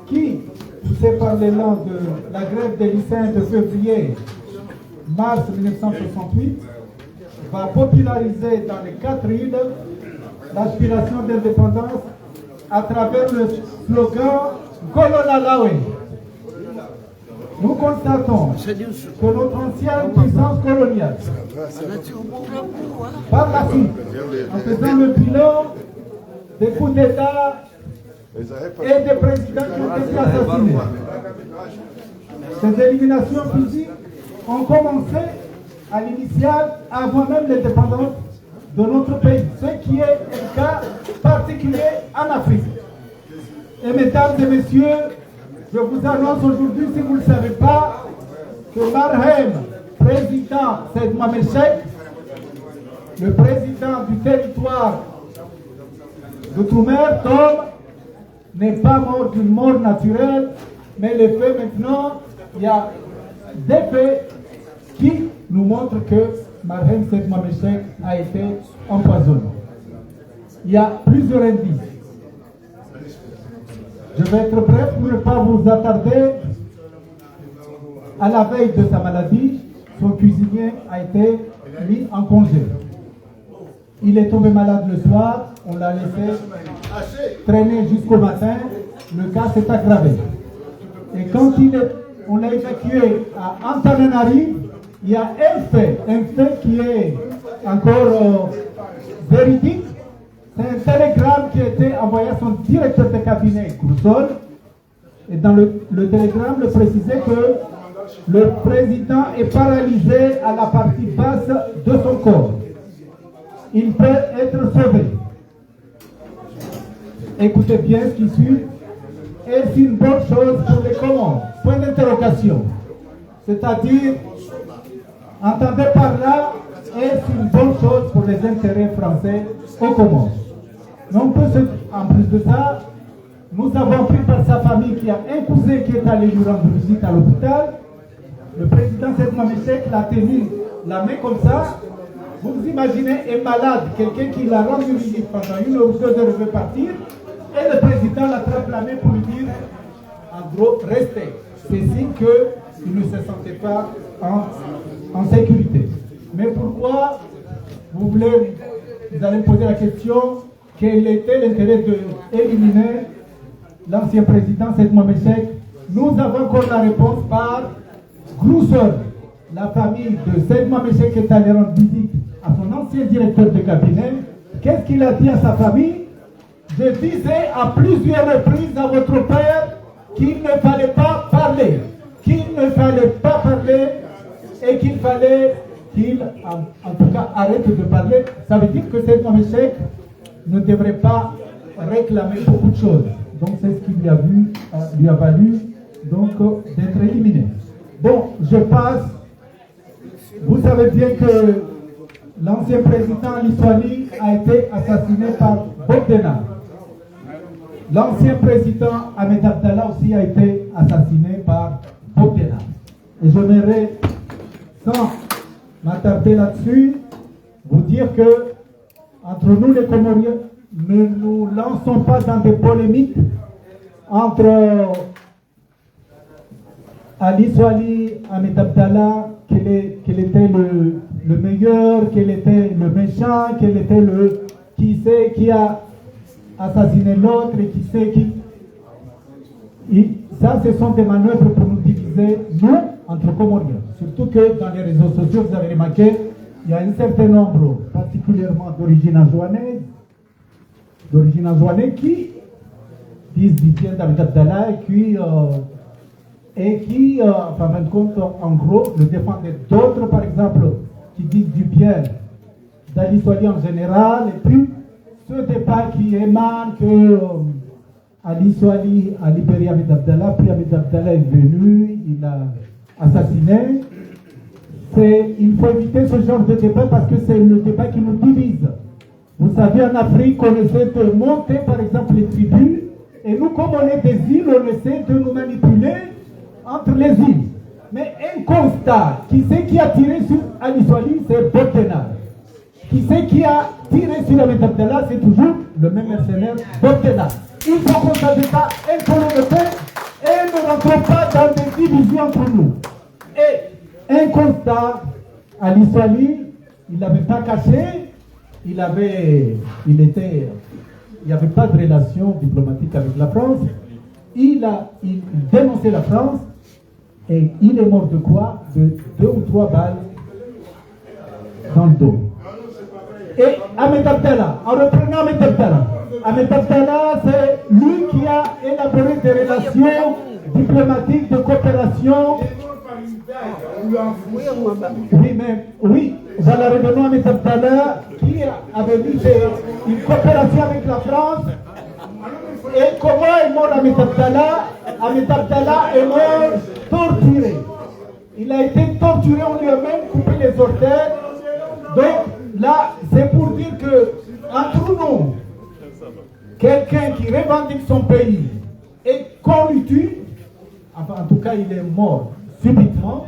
qui, poussé par l'élan de la grève des lycéens de février, mars mille neuf cent soixante-huit, va populariser dans les quatre îles l'aspiration d'indépendance à travers le slogan Ngolo la Lawe. Nous constatons que notre ancienne puissance coloniale, par la suite, en faisant le bilan des coups d'État et des présidents qui ont été assassinés, ces éliminations physiques ont commencé à l'initiale avant même l'indépendance de notre pays, ce qui est un cas particulier en Afrique. Et mesdames et messieurs, je vous annonce aujourd'hui, si vous ne le savez pas, que marhem président Said Mohamed Cheikh, le président du territoire d'outre-mer, tombe, n'est pas mort d'une mort naturelle, mais les faits maintenant, il y a des faits qui nous montrent que marhem Said Mohamed Cheikh a été empoisonné. Il y a plusieurs indices. Je vais être bref pour ne pas vous attarder. À la veille de sa maladie, son cuisinier a été mis en congé. Il est tombé malade le soir, on l'a laissé traîner jusqu'au matin, le cas s'est aggravé. Et quand il est, on l'a évacué à Antananarivo, il y a un fait, un fait qui est encore, euh, véridique, c'est un télégramme qui était envoyé à son directeur de cabinet, Groussol. Et dans le, le télégramme, le précisait que le président est paralysé à la partie basse de son corps. Il peut être sauvé. Écoutez bien ce qui suit. Est-ce une bonne chose pour les Comores ? Point d'interrogation. C'est-à-dire, entendez par là, est-ce une bonne chose pour les intérêts français aux Comores ? Mais on peut se, en plus de ça, nous avons appris par sa famille qu'il y a un cousin qui est allé lui rendre visite à l'hôpital. Le président Said Mohamed Cheikh l'a tenu la main comme ça. Vous vous imaginez un malade, quelqu'un qui l'a rendu visite pendant une heure ou deux heures veut partir, et le président l'attrape la main pour lui dire, en gros, restez. C'est signe qu'il ne se sentait pas en, en sécurité. Mais pourquoi, vous voulez, vous allez me poser la question, quel était l'intérêt d'éliminer l'ancien président Said Mohamed Cheikh ? Nous avons encore la réponse par Groussol. La famille de Said Mohamed Cheikh est allée rendre visite à son ancien directeur de cabinet. Qu'est-ce qu'il a dit à sa famille ? Je disais à plusieurs reprises à votre père qu'il ne fallait pas parler, qu'il ne fallait pas parler et qu'il fallait qu'il, en, en tout cas, arrête de parler. Ça veut dire que Said Mohamed Cheikh ne devrait pas réclamer beaucoup de choses. Donc c'est ce qui lui a, vu, euh, lui a valu donc, euh, d'être éliminé. Bon, je passe. Vous savez bien que l'ancien président Ali Soilihi a été assassiné par Bob Denard. L'ancien président Ahmed Abdallah aussi a été assassiné par Bob Denard. Et j'aimerais, sans m'attarder là-dessus, vous dire que, entre nous les Comoriens, ne nous lançons pas dans des polémiques entre Ali Soilihi, Ahmed Abdallah, quel, est, quel était le, le meilleur, quel était le méchant, quel était le, qui c'est qui a assassiné l'autre et qui c'est qui. Et ça, ce sont des manœuvres pour nous diviser, nous, entre Comoriens. Surtout que dans les réseaux sociaux, vous avez remarqué, il y a un certain nombre, particulièrement d'origine anjouanaise, d'origine anjouanaise, qui disent du bien d'Ahmed Abdallah et qui, euh, et qui, euh, enfin, en fin de compte, en gros, le défendent. D'autres, par exemple, qui disent du bien d'Ali Soilihi en général, et puis ce débat qui émane que, euh, Ali Soilihi a libéré Ahmed Abdallah, puis Ahmed Abdallah est venu, il a assassiné. C'est, il faut éviter ce genre de débat parce que c'est le débat qui nous divise. Vous savez, en Afrique, on essaie de monter, par exemple, les tribus, et nous, comme on est des îles, on essaie de nous manipuler entre les îles. Mais un constat, qui c'est qui a tiré sur Ali Soilihi, c'est Bob Denard. Qui c'est qui a tiré sur Ahmed Abdallah, c'est toujours le même mercenaire, Bob Denard. Il faut qu'on sache ça, un colon de paix, et ne rentrons pas dans des divisions entre nous. Et un constat, Ali Soilihi, il n'avait pas caché, il avait, il était, il n'y avait pas de relation diplomatique avec la France. Il a, il, il dénonçait la France et il est mort de quoi ? De deux ou trois balles dans le dos. Et Ahmed Abdallah, en reprenant Ahmed Abdallah, Ahmed Abdallah, c'est lui qui a élaboré des relations diplomatiques de coopération. Oui, mais, oui, voilà, revenons à Ahmed Abdallah, qui avait mis des, une coopération avec la France. Et comment est mort Ahmed Abdallah ? Ahmed Abdallah est mort torturé. Il a été torturé, on lui a même coupé les orteils. Donc là, c'est pour dire que, entre nous, quelqu'un qui revendique son pays et qu'on le tue, enfin, en tout cas, il est mort subitement,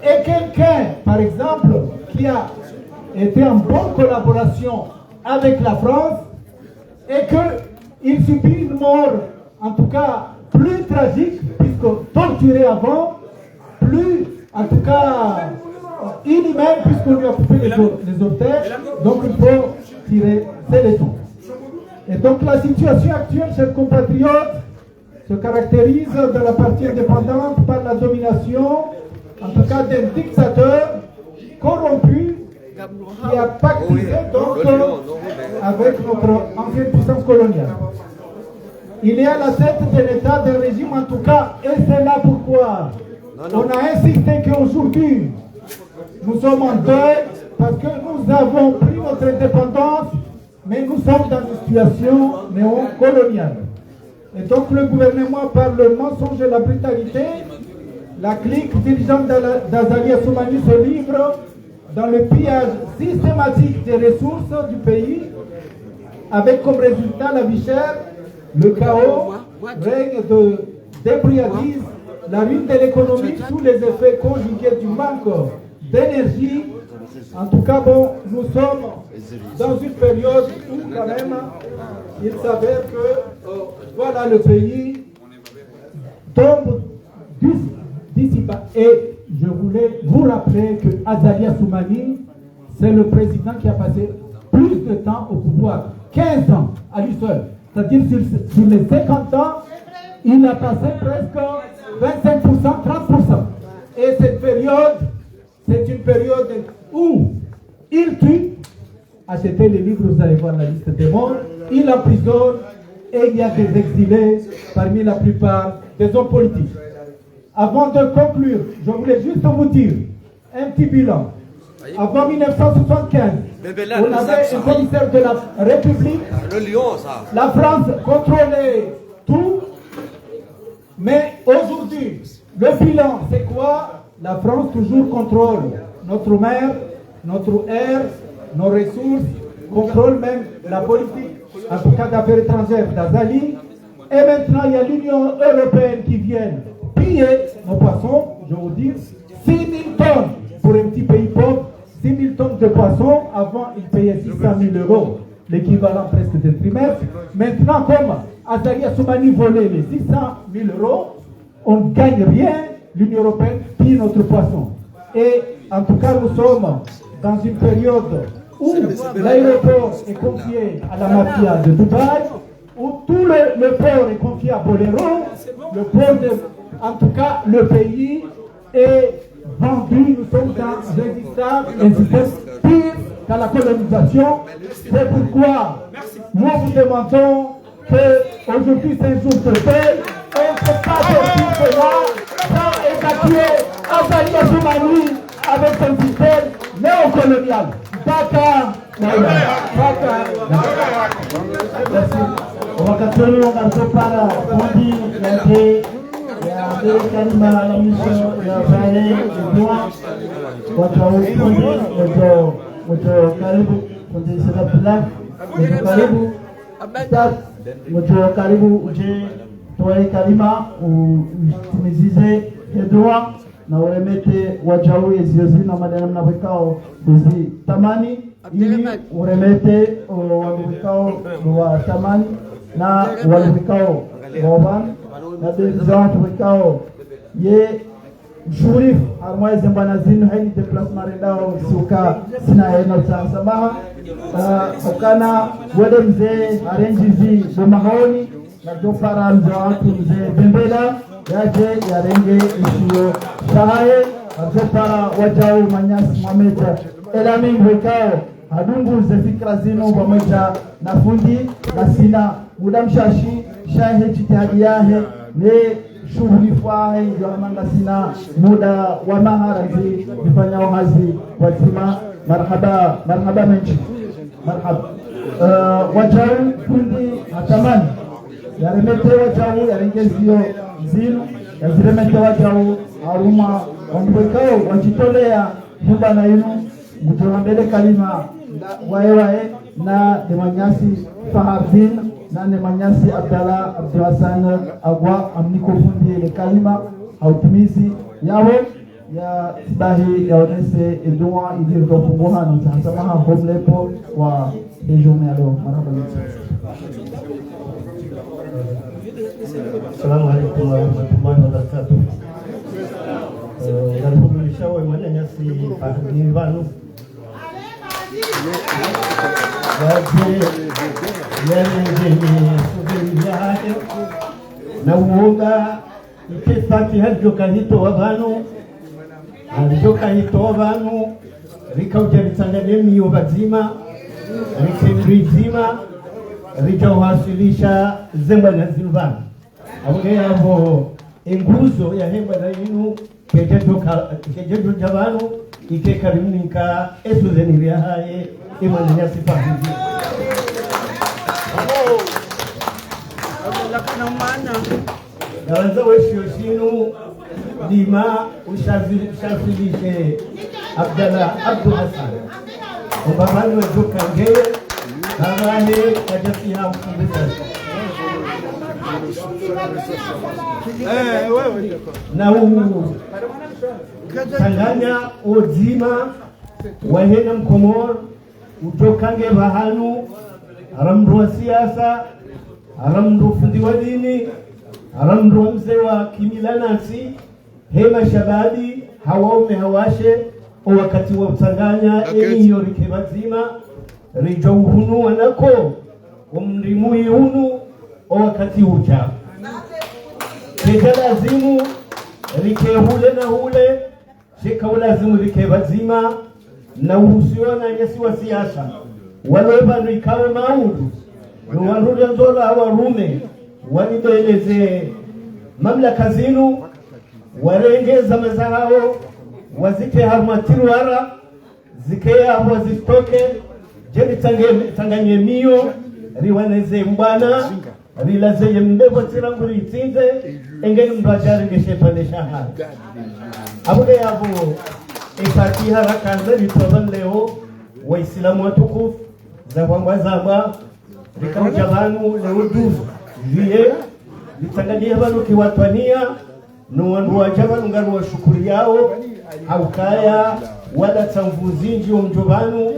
et quelqu'un, par exemple, qui a été en bonne collaboration avec la France et qu'il subit une mort, en tout cas, plus tragique, puisque torturé avant, plus, en tout cas, inhumaine, puisqu'on lui a coupé les, or- les orteils, donc il faut tirer ses leçons. Et donc la situation actuelle, chers compatriotes, se caractérise dans la partie indépendante par la domination, en tout cas d'un dictateur corrompu qui a pactisé donc avec notre ancienne puissance coloniale. Il est à la tête de l'État, d'un régime en tout cas, et c'est là pourquoi on a insisté qu'aujourd'hui, nous sommes en deuil, parce que nous avons pris notre indépendance, mais nous sommes dans une situation néocoloniale. Et donc le gouvernement, par le mensonge et la brutalité, la clique dirigeante d'Ala-, d'Azali Assoumani se livre dans le pillage systématique des ressources du pays, avec comme résultat la vie chère, le chaos, règne de débrouillardise, la ruine de l'économie sous les effets conjugués du manque d'énergie. En tout cas, bon, nous sommes dans une période où quand même, il s'avère que, euh, voilà, le pays tombe d'ici, d'ici bas. Et je voulais vous rappeler que Azali Assoumani, c'est le président qui a passé plus de temps au pouvoir, quinze ans à lui seul. C'est-à-dire sur, sur les cinquante ans, il a passé presque vingt-cinq pour cent, trente pour cent. Et cette période, c'est une période où il tue, achetez les livres, vous allez voir la liste des morts, il emprisonne et il y a des exilés parmi la plupart des hommes politiques. Avant de conclure, je voulais juste vous dire un petit bilan. Avant mille neuf cent soixante-quinze, on avait un commissaire de la République. La France contrôlait tout. Mais aujourd'hui, le bilan, c'est quoi ? La France toujours contrôle notre mer, notre air, nos ressources, contrôle même la politique, en tout cas d'affaires étrangères d'Azali. Et maintenant, il y a l'Union européenne qui vient piller nos poissons, je vous dis, six mille tonnes pour un petit pays pauvre, six mille tonnes de poissons, avant, ils payaient six cent mille euros, l'équivalent presque d'un trimestre. Maintenant, comme Azali Assoumani volait les six cent mille euros, on ne gagne rien, l'Union européenne pille notre poisson. Et en tout cas, nous sommes dans une période où l'aéroport est confié à la mafia de Dubaï, où tout le, le port est confié à Bolero, le port de, en tout cas, le pays est vendu, nous sommes dans un système, un système pire qu'à la colonisation. C'est pourquoi nous vous demandons que aujourd'hui c'est un jour de deuil. On ne peut pas sortir de là sans évacuer Azali Assoumani avec son système néocolonial. Baka, baka. Merci. Wakati wunu ngarijo para fundi yake ya mbele kalima la mwiso ya pare edua. Watu wa fundi, mwiso, mwiso karibu, fundi Said Abdallah, mwiso karibu. Ustadh, mwiso karibu uje utowe kalima, u-, utimizize edua, na uremete wajau ezio zinu madana mna wekao kuzitamani, ili uremete, o, wanu wekao watamani, na wanu wekao wavan, na deni za watu wekao ye mshurifu, harumwa eze mbwana zinu, hayini déplacement rendao, suka, sina yena uta samaha. Ah, ukana, wede mze, arenjizi, bo mahaoni, ngarijo para mze watu mze Bembela, yaje, yarenge isiyo shahaye, ngarijo para wajau mwananyasi Mohamed El Amine wekao, hadungu ze fikira zinu pvamwedja na fundi, na sina muda mshashi, shahe jitihadi yahe, ne shuhuli fwahe, ndio hama ngasina muda wa maha randzi, rifanyao hazi pvwadzima. Marahaba, marahaba mendji. Marahaba. Eh, wajau fundi hatamani yaremete wajau, yarenge zio zinu, yaziremete wajau, harumwa wandru wekao wajitolea nyumba na inu, ngujo hambele kalima la waye waye, na ne mwananyasi Fahardine, na ne mwananyasi Abdallah Abdou Hassan Agwa, amniko fundi le kalima, ha utimizi yawo, ya sibahi yaonese edua, ili rijo funguha no uta samaha ho mlepo wa e journée ya leo. Marahaba. Assalamu alaikum warahmatullahi wabarakatuh. Eh, ngarihumlisha we mwananyasi Fahardine pvanu. Waje, yale ndeni suveni yahe. Na uonga, ike faki halijo kahitowa pvanu. Halijo kahitowa pvanu. Rika uja ritsangane miyo pvadzima. Rike Pvadzima ridjawaswilisha ze mbwana zinu pvanu. Apvo nge yapvo enguzo ya he mbwana yinu, kedjadjoka, kedjadjodja pvanu, ike karimnika esuzeni riya haye, e mwananyasi Fahidi. Ngarandzo weshiyo shinu, lima ushazi-, ushazilishe Abdallah Abdu Hassan. Umbapvani wadjuka ngeye, babahe kadjasiha mfundisa. Na u-, tsanganya odzima, wahena Mkomori, udjoka nge pvahanu, ara mndru wa siasa, ara mndru fundi wa dini, ara mndru wa mze wa kimila nasi, he mashababi, ha waume ha washe, o wakati wa utsanganya, eni iyo rike pvadzima, ridjo uhunu wanako, o mrimu ihunu, o wakati udja. Kedja lazimu, rike hule na hule, sheka ulazimu rike pvadzima, na uhusiwa na nyasi wa siasa. Walo pvanu ikawo maudu, no wandru ria ndzora hawarume, wanibeleze mamlaka zinu, warenge zama zahawo, wazike harumwa tiruara, zike yapvo zisitoke, djeni tsange-, tsanganye miyo, riwaneze mbwana, rilaze ye mbepvo tsi rangu ritsindze, engeni mndru adja arenge she pvandre shahahe. Apvo nge yapvo, e fatiha rakandza ritowa leo, Waislamu watukufu, za kwamba zamba, rika udja pvanu leo douze juillet, ritsanganye pvanu kiwatwaniya, no wandru wadja pvanu ngari washukuriyao, ha ukaya, walatsa nvu zindji omdjo pvanu,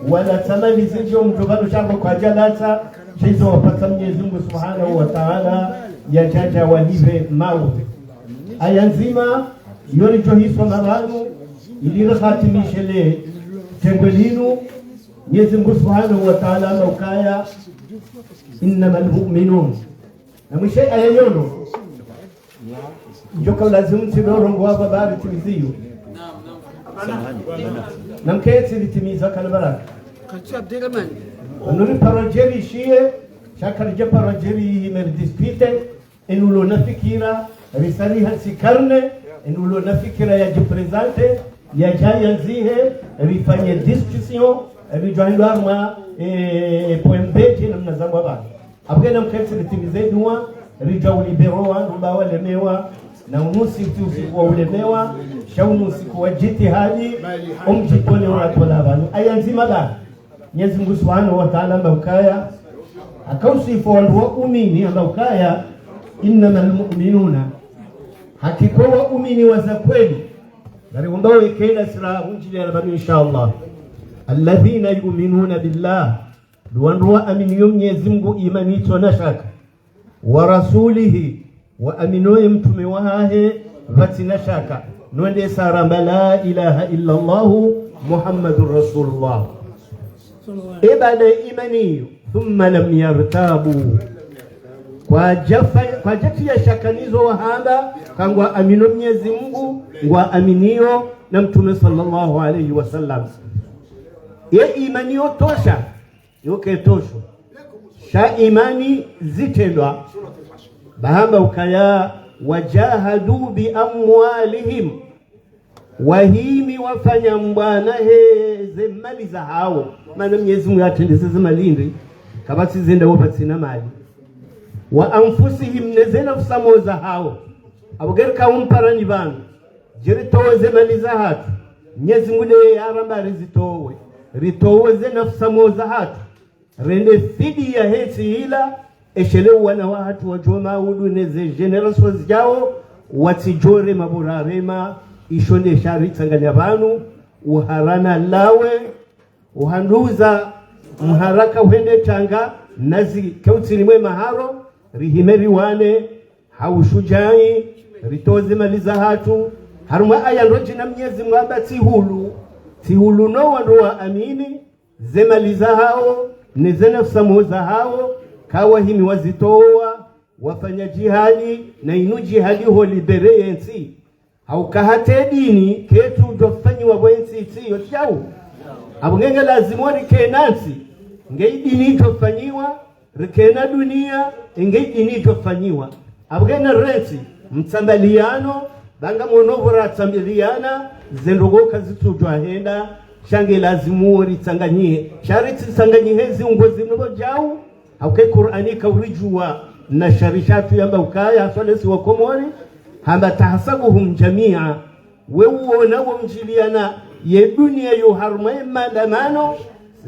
walatsa mali zindji omdjo pvanu, sha pvo kwadjalatsa, sha izo wapvatsa Mnyezi Mungu Subhanahu wa Ta'ala, yadjadja walipve mawu. Aya ndzima, yo ridjo hisoma pvanu, ili rikhatimishe le tengwe linu, Mnyezi Mungu Subhanahu wa Ta'ala, hamba ukaya, إنما المؤمنون. Na mwishe aya yono. Ndjoka ulazimu tsibe urongowa pvapvo ritimiziyo. Na mketsi ritimiza kala baraka. Anu riparo djeri shiye, sha karidja paro djeri hime ridiscute, enu ulo na fikira, risariha tsi karne, enu ulo na fikira yadjiprezante, yadja yandzihe, rifanye discussion, ridjuwa hilo harumwa, eh, point B dje namna zangwa pvanu. Apvo nge na mketsi ritimize dua, ridja ulibero wandru ba walemewa, na unu usiku tsi usiku wa ulemewa, sha unu usiku wa djitihadi, omdjipvone uratwala pvanu. Aya ndzima ba, Mnyezi Mungu Subhanahu wa Ta'ala hamba ukaya, haka usifu wandru waumini, hamba ukaya, إنما المؤمنون. Hakika waumini wa za kweli. Ngari wamba wekela sira hundjile ya pvanu, insha Allah. الذين يؤمنون بالله. Ndo wandru waaminiyo Mnyezi Mungu imani itsona shaka. ورسوله, waaminiyo ye mtrume wahahe pvatsina shaka. No wandru sa ramba لا إله إلا الله محمد رسول الله. Ye baada imani iyo, ثم لم يرتابوا. Kwadjafa-, kwadjatriya shaka nizo wahamba, ka ngwaaminiyo Mnyezi Mungu, ngwaaminiyo na Mtrume swallallahu alayhi wa sallam. Ye imani iyo tosha, yo ketosho. Sha imani zitrendwa. Ba hamba ukaya, وجاهدوا بأموالهم. Wahimi wafanya mbwana he ze mali zahawo. Mana Mnyezi Mungu yatrendeze ze mali ndri, kapvatsi zenda wo pvatsina mali. وأنفسهم, ne ze nafsi mo zahawo. Apvo nge rika umparani pvanu. Dje ritowe ze mali zahatru. Mnyezi Mungu nde yaramba rizitowe. Ritowe ze nafsi mo zahatru. Rende fidiya he ntsi ila, eshele wana wahatru wadjo maudu ne ze générations zidjao, watsidjo rema bo rarema, isho nde sha ritsanganya pvanu, uharana lawe, uhanduza mharaka uhende tanga, nazi keutsini mwe maharo, rihime riwane, ha ushudjai, ritoze mali zahatru, harumwa aya ndrodjina Mnyezi Mungu hamba tsihulu, tsihulu no wandru waamini, ze mali zahawo, ne ze nafsi mo zahawo, kawahimi wazitowa, wafanya djihadi, na inu djihadi ho libérer ye ntsi. Hauka hata ye dini, ketsu djo fanyiwa pvo ye ntsi itsi yo djau. Apvo nge nge lazimu rike na ntsi, Nge idini idjofanyiwa, rikena dunia, nge idini idjofanyiwa. Apvo kena rentsi, mtsambaliyano, ba ngamwono pvo ratsambaliyana, ze ndrongoo kazitsudjwa henda, sha nge lazimu wo ritsanganyihe. Sha ritsitsanganyihe ziungo zinu pvo djau, hauka Kur'ani ikauridjuwa, na sharia shatru yamba ukaya, haswa lesi wa Komori, hamba tahsabuhum jamia, we uona wo mdjiliana ye dunia yo harumwa ye maandamano,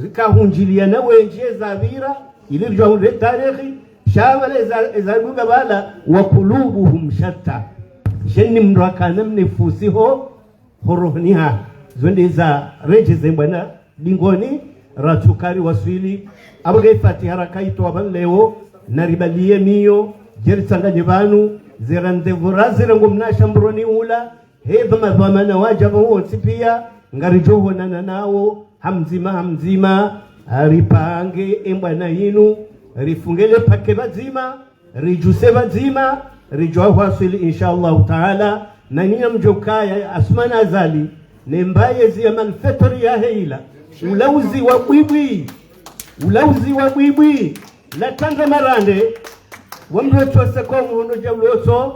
rikahundjiliana wendji eza pvira, ili ridjuwa hundre tarehi, sha pvala eza, eza dunga pvala, wa kulubuhum shatta. Shenyi mndru akana mnefusi ho, ho rohoni ha. Zo nde za redjeze mbwana dingoni, ratsuka riwaswili. Apvo nge Fatiha rakaitowa pvanu leo, na ribaliye miyo, dje ritsanganye pvanu, ze rendez-vous razirenga mnasha mbroni ula, hepvo madhwamana wadja pvo wontsi pia, ngaridjo honana nawo, ha mdzima, ha mdzima, ripange embwana yinu, rifunge le pake pvadzima, ridjuse pvadzima, ridjo hwaswili, insha Allahu Taala, na nyinyi mdjo kaya, Assoumani Azali, ne mbaye zi ya malfaiteur yahe ila, ula uzi wa bwibwi, ula uzi wa bwibwi, la tandra marande, wa mndru tose ko muhono dja ulotso,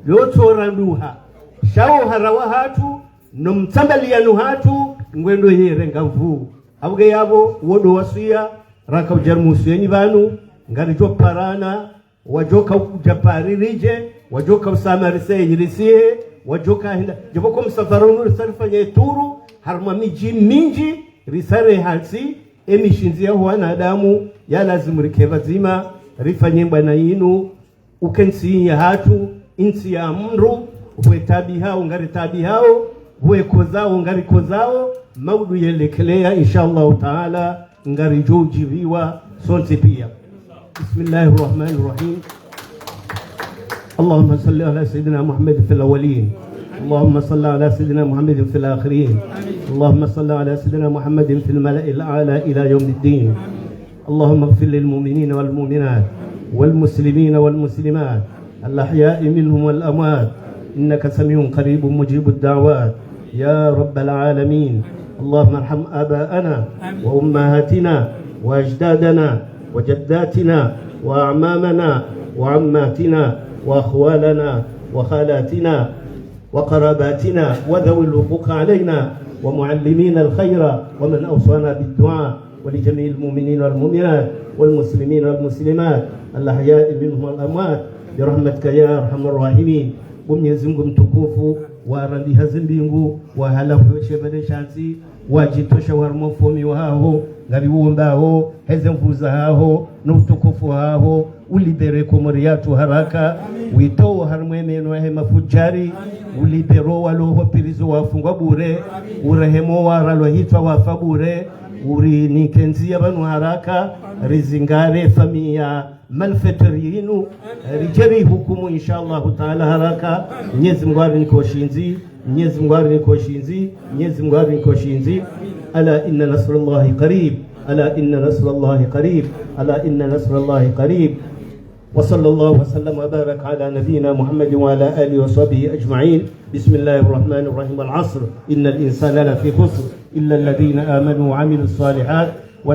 lotso randuha. Sha wo uhara wahatru, no mtsambaliyano hatru, ngwendo yerenga nvuu. Apvo nge yapvo, wo ndo waswiya, raka udja rimuswiyeni pvanu, ngaridjo parana, wadjoka udja Paris ridje, wadjoka usama riseyi risihe, wadjoka henda. Djapvo ko msafara unu risa rifanye turu, harumwa midji mindji, risa rehantsi, emishindzi ya wanadamu, ya lazimu rike pvadzima, rifanye mbwana yinu, uke ntsi yahatru, ntsi ya mndru, pvwe taabihao, ngari taabihao, pvwe kozao, ngari kozao, maudu yelekeleya, insha Allahu Taala, ngaridjo udjiviwa, sontsi pia. بسم الله الرحمن الرحيم. اللهم صل على سيدنا محمد في الأولين. اللهم صل على سيدنا محمد في الآخرين. اللهم صل على سيدنا محمد في الملأ الأعلى إلى يوم الدين. اللهم اغفر للمؤمنين والمؤمنات والمسلمين والمسلمات الأحياء منهم والأموات إنك سميع قريب مجيب الدعوات يا رب العالمين. اللهم ارحم آباءنا وأمهاتنا وأجدادنا وجداتنا وأعمامنا وعماتنا وأخوالنا وخالاتنا وقراباتنا وذوي الحقوق علينا ومعلمينا الخير ومن أوصانا بالدعاء ولجميع المؤمنين والمؤمنات والمسلمين والمسلمات الأحياء منهم والأموات برحمتك يا أرحم الراحمين. Bo Mnyezi Mngu mtukufu, warambiha ze mbingu, wahala hweshe pvale shantsi, wadjitosha harumwa ufaume wahaho, ngariuombaho, heze nvuu zahaho, no utukufu wahaho, ulibere Komori yatru haraka, witowe harumwa emeno yahe mafudjari, ulibere walo ho prison wafungwa bure, urehemu waralwa hitswa wafa bure, urinike ndziya pvanu haraka, rizingare famiyi ya malfaiteur yinu, ridje rihukumu, insha Allahu Taala, haraka. Mnyezi Mngu arinike ushindzi, Mnyezi Mngu arinike ushindzi, Mnyezi Mngu arinike ushindzi. ألا إن نصر الله قريب، ألا إن نصر الله قريب، ألا إن نصر الله قريب. وصلى الله وسلم وبارك على نبينا محمد وعلى آله وصحبه أجمعين. بسم الله الرحمن الرحيم. والعصر، إن الإنسان لفي خسر، إلا الذين آمنوا وعملوا الصالحات